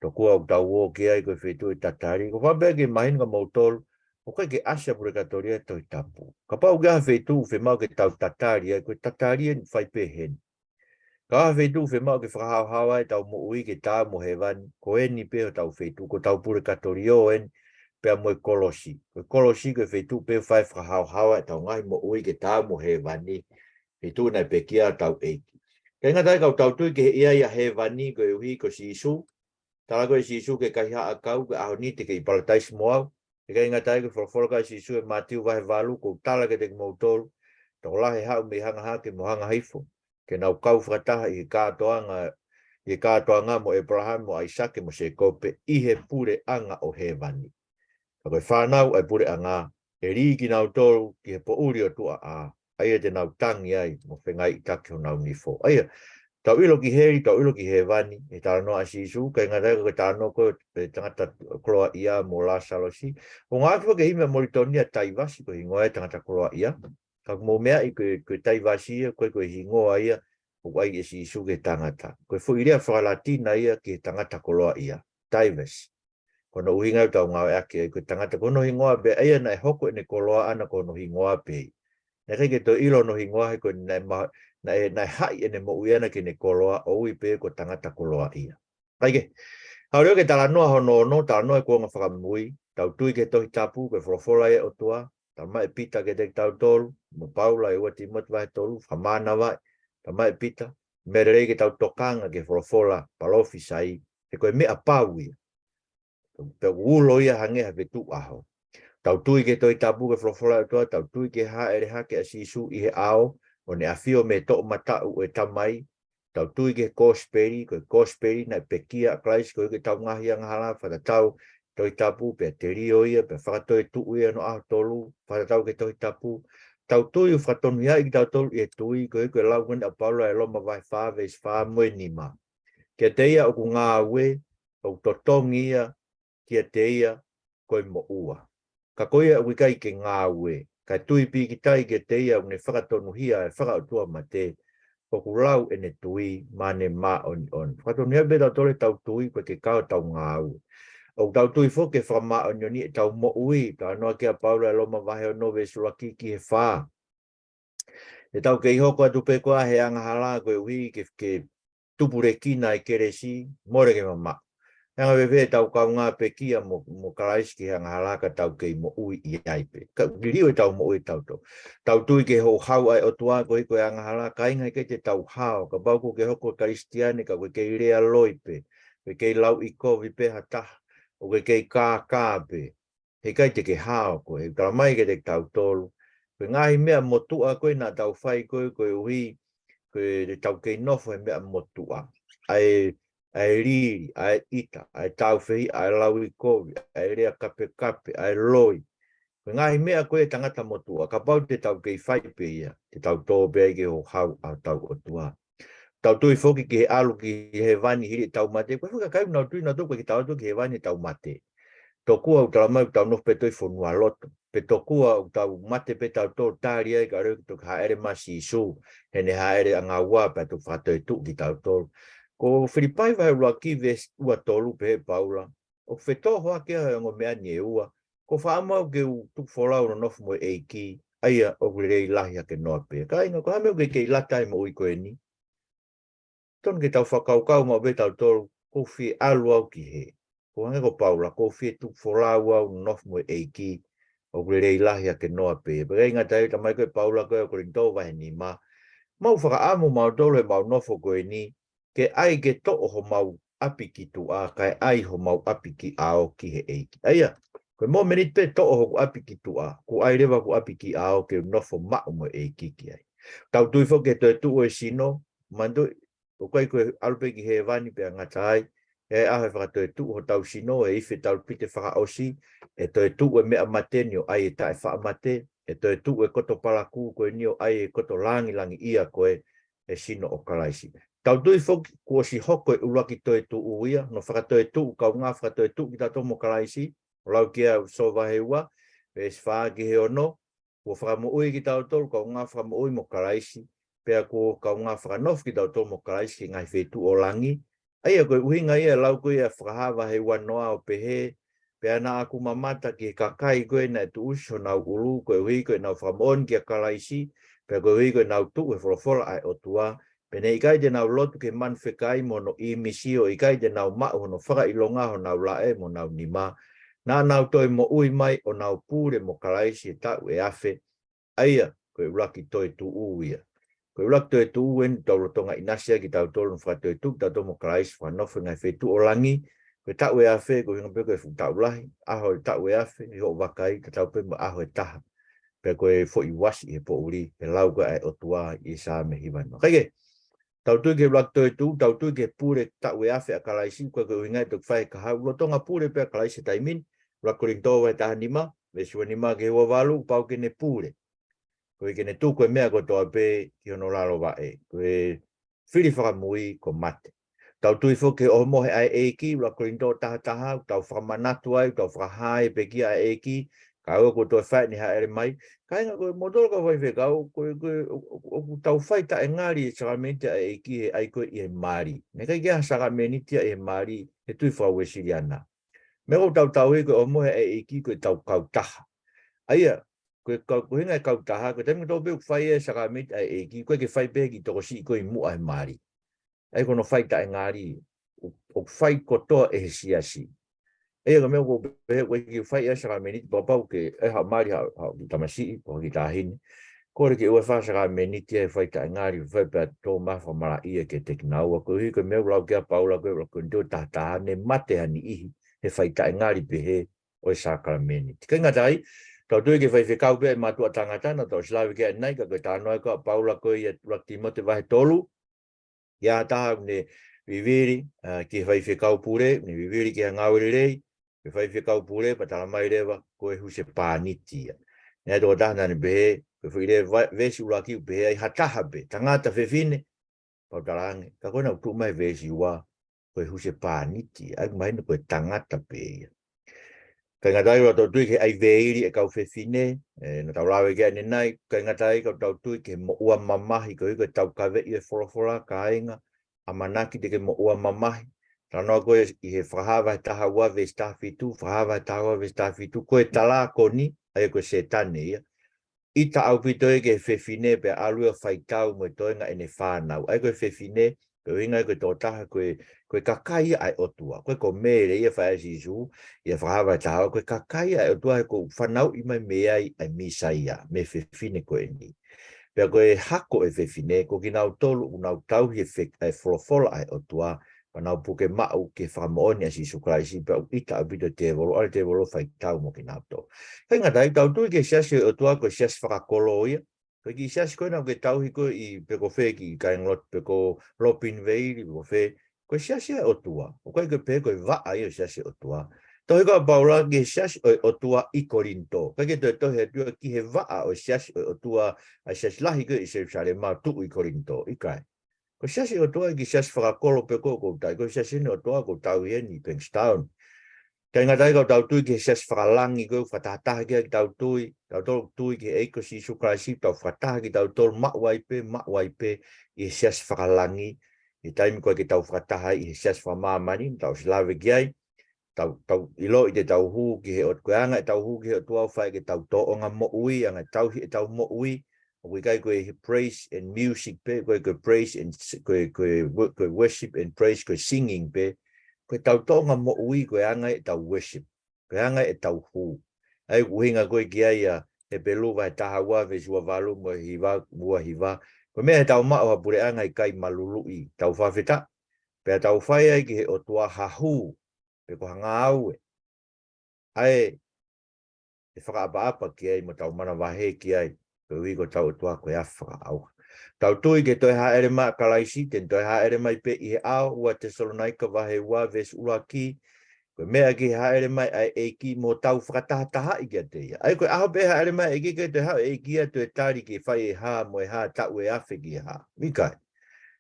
Tokua ʻoku tau ō ki ai ko e feituʻu ʻe tatali. Ko e fakaʻamu pē ke mahino kia moutolu, ʻoku ʻikai ke ʻasi ʻa pulekatōlio he Tohi Tapu. Kapau ʻoku ʻi ai ha feituʻu ʻoku fiemaʻu ke tau tatali ai, ko e tatali eni ʻoku fai pē heni. Ka ʻi ai ha feituʻu ʻoku fiemaʻu ke fakahaohaoa ai ʻetau moʻui ke taau mo hēvani, ko eni pē hotau feituʻu, ko hotau pulekatōlio eni, pea mo e kolosi. Ko e kolosi ko e feituʻu pē ʻoku fai fakahaohaoa ʻetau ngaahi moʻui ke tau mo hēvani, feituʻu naʻe pekia ai hotau ʻEiki. Ka ʻi he ngata ai, ka ʻoku tau tui ki he ʻi ai ʻa hēvani koeʻuhi ko Sīsū. Tala ko ē ʻe Sīsū ki he kaihaʻa ʻakau, ko e ʻaho ni te ke ʻi Palataisi mo au. He ʻikai ngata ai, ko e folofola ʻa Sīsū ʻi Mātiu vahe valu, ʻoku ou tala kiate kimoutolu, tokolahi ʻe haʻu mei he hanga hake mo e hanga hifo, ke nau kau fakataha ʻi he kātoanga, ʻi he kātoanga mo ʻĒpalahame mo ʻAisake mo Sēkope ʻi he puleʻanga ʻo hēvani. Ka ko e fānau ʻa e puleʻanga, ʻe lī kinautolu ki he poʻuli ʻo tuʻa ʻā, ʻa ia te nau tangi ai mo fengaiʻitaki honau nifo. ʻA ia, tau ʻilo ki heli, tau ʻilo ki hēvani, he talanoa ʻa Sīsū, ʻikai ngata ai, ko e talanoa ko ē ʻo e tangata koloaʻia mo Lāsalosi. ʻOku ngāueʻaki foki ʻe he himi ʻa Molitoni ʻa Taivasi ko e hingoa ʻo e tangata koloaʻia. Ka ʻoku mou meaʻi ko e, ko e Taivasi ia, ko e, ko e hingoa ia ʻoku ʻai ʻe Sīsū ki he tangata. Ko e foʻi lea faka-Latina ia ki he tangata koloaʻia, Divus. Ko hono ʻuhinga ʻoku tau ngāueʻaki ai, ko e tangata ko hono hingoa pē, ʻa ia naʻe hoko ʻene koloa ʻana ko hono hingoa pē. Naʻe ʻikai ke toe ʻilo hono hingoa he ko e naʻe ma-, naʻe, naʻe haʻi ʻene moʻui ʻana ki heʻene koloa ʻo ui pē ko e tangata koloaʻia. Kae kehe, haʻu leva ki he talanoa hono ono, talanoa ʻo e kuonga fakamui, tau tui ki he Tohi Tapu, ko e folofola ia ʻa e ʻOtua, talamai ʻe Pita kiate kitautolu, mo Paula ʻi he ua Tīmote vahe tolu, fakamānavaʻi, talamai ʻe Pita, meʻa lelei ke tau tokanga ki he folofola palōfisai, he ko e meʻa pau ia. Pea ʻoku ulo ia hangē ha fetuʻu ʻaho. Tau tui ki he Tohi Tapu, ki he folofola ʻa e ʻOtua, tau tui ki he hāʻele hake ʻa Sīsū ʻi he ʻao, ʻo ne ʻafio mei he toʻomataʻu ʻo e Tamai, tau tui ki he kosipeli, ko e kosipeli naʻe pekia ʻa Kalaisi koeʻuhi ko ʻetau ngaahi angahala, fakatatau ki he Tohi Tapu, pea telio ia, pea fakatoetuʻu ia ʻi hono ʻaho tolu, fakatatau ki he Tohi Tapu. Tau tui ʻoku fakatonuhiaʻi kitautolu ʻi he tui, koeʻuhi ko e lau ko eni ʻa Paula ʻi Loma vahe fā veesi fā mo e nima. Kiate ia ʻoku ngāue, ʻoku totongi ia kiate ia ko e moʻua. Ka ko ia ʻoku ʻikai ke ngāue, kae tui pīkitai kiate ia ʻoku ne fakatonuhia ʻa e fakaʻotuamate, ʻoku lau ʻene tui maʻa ʻene māʻoniʻoni. Fakatonuhia pē tautolu ʻetau tui, ʻoku ʻikai ke kau ʻetau ngāue. ʻOku tau tui foki ki he fakamāʻoniʻoni ʻetau moʻui, talanoa ki ai ʻa Paula ʻi Loma vahe ono veesi ʻuluaki ki he fā. ʻE tau kei hoko atu pē koā he angahala koeʻuhi ke, ke tupulekina ʻa e kelesi, mole ke mamaʻo. He anga fēfē ʻetau kaungā pekia mo, mo Kalaisi ki he angahala ka tau kei moʻui ʻi ai pē. Ka liliu ʻetau moʻui ʻatautolu. Tau tui ki he houhau ʻa e ʻOtua koeʻuhi ko e angahala, kāinga, ʻikai te tau hao, kapau ʻoku ke hoko Kalisitiane ka ʻoku ke kei lea loi pē, ʻoku ke kei lauʻikovi pē ha taha, ʻoku ke kei kākā pē. He ʻikai te ke hao koe, he talamai kiate kitautolu. Ko e ngaahi meʻa motuʻa ko ē naʻa tau fai ko ē, koeʻuhi ko ʻetau kei nofo he meʻa motuʻa. ʻA e, ʻa e lili, ʻa e ʻita, ʻa e tāufehiʻa, ʻa e lauʻikovi, ʻa e lea kapekape, ʻa e loi. Ko e ngaahi meʻa ko ē ʻa e tangata motuʻa, kapau te tau kei fai pē ia, te tau tō pē ai ki he houhau ʻa hotau ʻOtua. Tau tui foki ki he ʻalu ki hēvani hili ʻetau mate, ko e fuʻu kakai ʻoku nau tui nautolu ʻoku ʻikai ke tau ʻalu atu ki hēvani ʻi heʻetau mate. Tokua ʻoku talamai ʻoku tau nofo pē ʻi he fonua loto. Pe tokua ʻoku tau mate pē tautolu, tali ai kae ʻoua ke toki hāʻele mai ʻa Sīsū, heʻene hāʻele ʻanga ua pea toki fakatoetuʻu kitautolu. Ko Filipai vahe ʻuluaki veesi ua tolu pehē ʻe Paula, ʻoku fetōhoaki ʻa e ongo meʻa ni ʻe ua, ko e fakaʻamu au ke u tuku folau ʻo nonofo mo e ʻEiki, ʻa ia ʻoku lelei lahi hake noa pē. Kāinga, ko e hā e meʻa ʻoku ke kei lata ai he moʻui ko eni? Tonu ke tau fakakaukau maʻu pē tautolu, ʻoku ou fie ʻalu au ki hē. ʻOku hangē ko Paula, ʻoku ou fie tuku folau au ʻo nonofo mo e ʻEiki, ʻoku lelei lahi hake noa pē. Pea ʻikai ngata ai, talamai ko ē ʻe Paula ko ē ʻi Kolinitō vahe nima, mou fakaʻamu mautolu heʻemou nofo ko eni, ke ʻai ke toʻo homou ʻapi ki tuʻa, kae ʻai homou ʻapi ki ʻao ki he ʻEiki. ʻA ia, ko e mōmeniti pē ʻe toʻo hoku ʻapi ki tuʻa, ʻoku ʻai leva hoku ʻapi ki ʻao ke u nofo maʻu mo e ʻEiki ki ai. Tau tui foki ki he toetuʻu ʻo e sino, manatuʻi, ʻoku ʻikai ko e ʻalu pē ki hēvani pea ngata ai, ʻe ʻi ai e fakatoetuʻu hotau sino, ʻe ifi ʻetau pite fakaʻosi, ʻe toetuʻu e meʻa mate ni ʻo ʻai e taʻefaʻamate, ʻe toetuʻu e koto palakū ko eni ʻo ʻai e koto langilangiʻia ko ē, ʻe sino ʻo Kalaisi. Tau tui foki kuo ʻosi hoko e ʻuluaki toetuʻu ia, hono fakatoetuʻu, kaungā fakatoetuʻu kitautolu mo Kalaisi, ʻoku lau ki ai ʻa ʻEfesō vahe ua, veesi fā ki he ono, kuo fakamoʻui kitautolu, kaungā fakamoʻui mo Kalaisi, pea kuo kaungā fakanofo kitautolu mo Kalaisi ki he ngaahi feituʻu ʻo langi. ʻA ia ko e ʻuhinga ia ʻa e lau ko ia ʻa Fakahā vahe uanoa ʻo pehē, pea naʻa ku mamata ki he kakai ko ē naʻe tuʻusi honau ʻulu, koeʻuhi ko ʻenau fakamoʻoni kia Kalaisi, pea koeʻuhi ko ʻenau tuʻu he folofola ʻa e ʻOtua, pea naʻe ʻikai te nau lotu ki he manu fekai mo hono ʻīmisi, ʻo ʻikai te nau maʻu hono fakaʻilonga ʻi honau laʻe mo honau nima, Naʻa nau toe moʻui mai ʻo nau pule mo Kalaisi he taʻu ʻe afe, ʻa ia ko e ʻuluaki toetuʻu ia. Ko e ʻuluaki toetuʻu eni ʻoku tau lolotonga ʻinasi ai kitautolu ʻo fakatoetuʻu kitautolu mo Kalaisi, fakanofo he ngaahi feituʻu ʻo langi. Ko e taʻu ʻe afe, ko e ʻuhinga pē ko e fuʻu taʻu lahi, ʻaho ʻo e taʻu ʻe afe, ʻi hoʻo vakai, tatau pē mo e ʻaho ʻe taha. Pea ko e foʻi uasi he poʻuli, he lau ko ē ʻa e ʻOtua ʻi he Saame hiva noa. Kae kehe, tau tui ki he ʻuluaki toetuʻu, tau tui ki he pule taʻu ʻe afe ʻa Kalaisi, ko e ʻuhinga ia ʻoku fai ʻe he kahaʻu, lolotonga pule pē ʻa Kalaisi he taimi ni, ʻuluaki Kolinitō vahe taha nima, veesi ua nima ki he ua valu, pau ke ne pule. Koeʻuhi ke ne tuku e meʻa kotoa pē ki hono lalo vaʻe. Ko e fili fakamui ko mate. Tau tui foki ki he ʻohomohe ʻa e ʻEiki, ʻuluaki Kolinitō taha taha, tau fakamanatu ai, tau fakahā e pekia ʻa e ʻEiki, kae ʻoua kuo toe fai ʻene hāʻele mai. Kāinga, ko e motuʻa ka faifekau, ko e, ko e, ʻo, ʻo, ʻoku tau fai taʻengali e sākalamēniti ʻa e ʻEiki he ʻai ko ē ʻi he mali. Naʻe ʻikai ke ʻi ai ha sākalamēniti ia ʻi he mali, he tui faka-Uēsiliana. Meʻa ʻoku tau tauhi ko e ʻohomohe ʻa e ʻEiki ko e tau kautaha. ʻA ia, ko e kau, ko e ʻuhinga e kautaha, ko e taimi kotoa pē ʻoku fai e sākalamēniti ʻa e ʻEiki, ʻoku ʻikai ke fai pē ki he tokosiʻi ko ē ʻi muʻa he mali. ʻA ia ko hono fai taʻengali, ʻo, ʻoku fai kotoa ʻe he siasi. ʻA ia ko e meʻa ʻoku ou pehē, ʻoku ʻikai ke fai e sākalamēniti, pau pē ke ʻi ai ha mali ha, ha kiʻi tamasiʻi, pe ha kiʻi taʻahine. Kole ke ʻoua ʻe fai ha sākalamēniti ia he fai taʻengali, fai pē ʻa e tō mai fakamalaʻia kiate kinaua. Koeʻuhi ko e meʻa ʻoku lau ki ai ʻa Paula ko ē, ʻuluaki Kolinitō taha taha, ne mate ha niʻihi he fai taʻengali pehē ʻo e sākalamēniti. ʻIkai ngata ai, tau tui ki he faifekau pē ʻa e mātuʻa tangata, naʻa tau ʻosi lave ki ai ʻanenai, ka ko e talanoa ko ē ʻa Paula ko ē ʻi he ʻuluaki Tīmote vahe tolu, ʻi he taha ʻoku ne vivili, ā, ki he faifekau pule, ne vivili ki he ngāue lelei, ki he faifekau pule, pea tala mai leva, ko e husepāniti ia. Naʻe ʻi ai e tokotaha naʻa ne pehē, ko e foʻi lea va-, veesi ʻuluaki ʻoku pehē ai ha taha pē, tangata, fefine, pea u talaange, ka ko ena ʻoku tuʻu mai veesi ua, ko e husepāniti, ʻa ia ʻoku mahino ko e tangata pē ia. ʻIkai ngata ai, ʻoku tau tui ki he ʻai veili e kau fefine, ē, naʻa tau lave ki ai ʻanenai, ʻikai ngata ai, ka tau tui ki he moʻua mamahi, koeʻuhi ko e taukaveʻi e folofola, kāinga, ʻamanaki te ke moʻua mamahi. Talanoa ko ē ʻi he Fakahā vahe taha ua veesi taha fitu, Fakahā vahe taha ua veesi taha fitu, ko e talākoni, ʻa ia ko e Sētane ia, ʻita ʻaupito ia ki he fefine pea ʻalu ia ʻo faitau mo e toenga ʻene fānau. ʻA ia ko e fefine, ko e ʻuhinga ia ko e tokotaha, ko e, ko e kakai ia ʻa e ʻOtua. Ko e ko Mele ia, faʻē ʻa Sīsū, ʻi he Fakahā vahe taha ua, ko e kakai ia ʻa e ʻOtua he ʻoku fanauʻi mai mei ai ʻa e Mīsaia, mei he fefine ko eni. Pea ko e hako ʻo e fefine, ko kinautolu ʻoku nau tauhi e fe-, ʻa e folofola ʻa e ʻOtua, pea nau puke maʻu ki he fakamoʻoni ʻa Sīsū Kalaisi, pea ʻoku ʻita ʻaupito e tēvolo, ʻalu e tēvolo ʻo faitau mo kinautolu. ʻIkai ngata ai, tau tui ki he siasi ʻo e ʻOtua ko e siasi fakakolo ia. Ko e kiʻi siasi ko ena ʻoku ke tauhi ko ē ʻi, pe ko fē, ki Kāingalotu, pe ko Lopinivale, pe ko fē, ko e siasi ʻa e ʻOtua. ʻOku ʻikai ke pehē ko e vaʻa ia ʻo e siasi ʻo e ʻOtua. Tohi ko ē ʻa Paula ki he siasi ʻo e ʻOtua ʻi Kolinitō. ʻIkai ke toe tohi atu ia ki he vaʻa ʻo e siasi ʻo e ʻOtua, ʻa e siasi lahi ko ē ʻi Selusalema tuʻu ʻi Kolinitō. ʻIkai. Ko e siasi ʻo e ʻOtua ʻoku ʻikai ko e siasi fakakolo pē ko ē ʻoku ou tauhi, ko e siasi eni ʻo e ʻOtua ʻoku ou tauhi eni ʻi Bankstown. ʻIkai ngata ai, ka tau tui ki he siasi fakalangi ko ē ʻoku fakatahataha ki ai ʻetau tui, tau tui ki he ʻEiki ko Sīsū Kalaisi, tau fakataha kitautolu maʻu ai pē, maʻu ai pē ʻi he siasi fakalangi, ʻi he taimi ko ē ke tau fakataha ai ʻi he siasi fakamāmani, tau ʻosi lave ki ai, tau, tau ʻiloʻi te tau hū ki he ʻOt-, ko e anga ʻetau hū ki he ʻOtua ʻoku fai ke tau tōʻonga moʻui, anga e tauhi ʻetau moʻui, ʻoku ʻikai ko e praise and music pē, ko e, ko e praise and s-, ko e, ko e wo-, ko e worship and praise, ko e singing pē, ko ʻetau tōʻonga moʻui, ko e anga ʻetau worship, ko e anga ʻetau hū. ʻA ia ʻoku ʻuhinga ko ē ki ai ʻa Hepelū vahe taha ua veesi ua valu mo e hiva, ua hiva. Ko e meʻa he tau maʻu ha puleʻanga ʻikai maluluʻi, tau fakafetaʻi, pea tau fai ai ki he ʻOtua ha hū, pe ko ha ngāue, ʻa ē ʻe fakaʻapaʻapa ki ai mo tau manavahē ki ai, koeʻuhi ko hotau ʻOtua ko e afi fakaʻauha. Tau tui ki he toe hāʻele mai ʻa Kalaisi, te ne toe hāʻele mai pē ʻi he ʻao, ua Tesalonaika vahe ua veesi ʻuluaki, ko e meʻa ki he hāʻele mai ʻa e ʻEiki mo tau fakatahatahaʻi kiate ia. ʻA ia ko e ʻaho pē hāʻele mai ʻEiki, ʻikai toe haʻu ʻEiki ia toe tali ke fai e hā mo e hā, taʻu ʻe afe ki he hā. ʻIkai.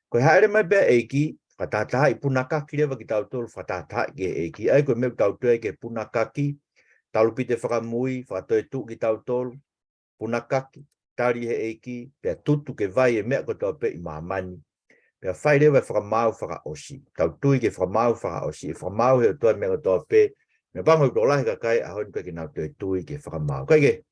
Ko e hāʻele mai pē ʻa e ʻEiki, fakatahatahaʻi, punakaki leva kitautolu, fakatahatahaʻi ki he ʻEiki. ʻA ia ko e meʻa ʻoku tau tui ai ki he punakaki, talupite fakamui, fakatoetuʻu kitautolu, punakaki, tali ʻe he ʻEiki, pea tutu ke vai e meʻa kotoa pē ʻi māmani. Pea fai leva e fakamaau fakaʻosi. Tau tui ki he fakamaau fakaʻosi, ʻe fakamaau ʻe he ʻOtua e meʻa kotoa pē. Meʻapango ʻoku tokolahi e kakai he ʻaho ni ʻoku ʻikai ke nau toe tui ki he fakamaau. Kae kehe,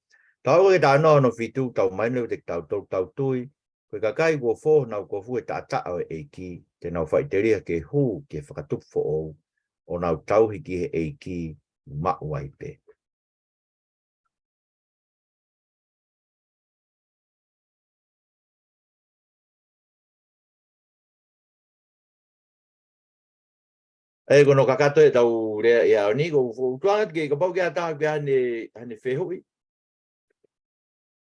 tau ō ki he talanoa hono fitu, tau mahino leva kiate kitautolu, tau tui, ko e kakai kuo fō honau kofu he taʻataʻa ʻo e ʻEiki, te nau faʻiteliha ke hū ki he fakatupu foʻou, ʻo nau tauhi ki he ʻEiki, maʻu ai pē. ʻE, ko hono kakato ʻetau lea ʻi he ʻaho ni, ko u, u tuku ange ke kapau ʻoku ʻi ai ha taha ʻoku ʻi ai haʻane, haʻane fehuʻi,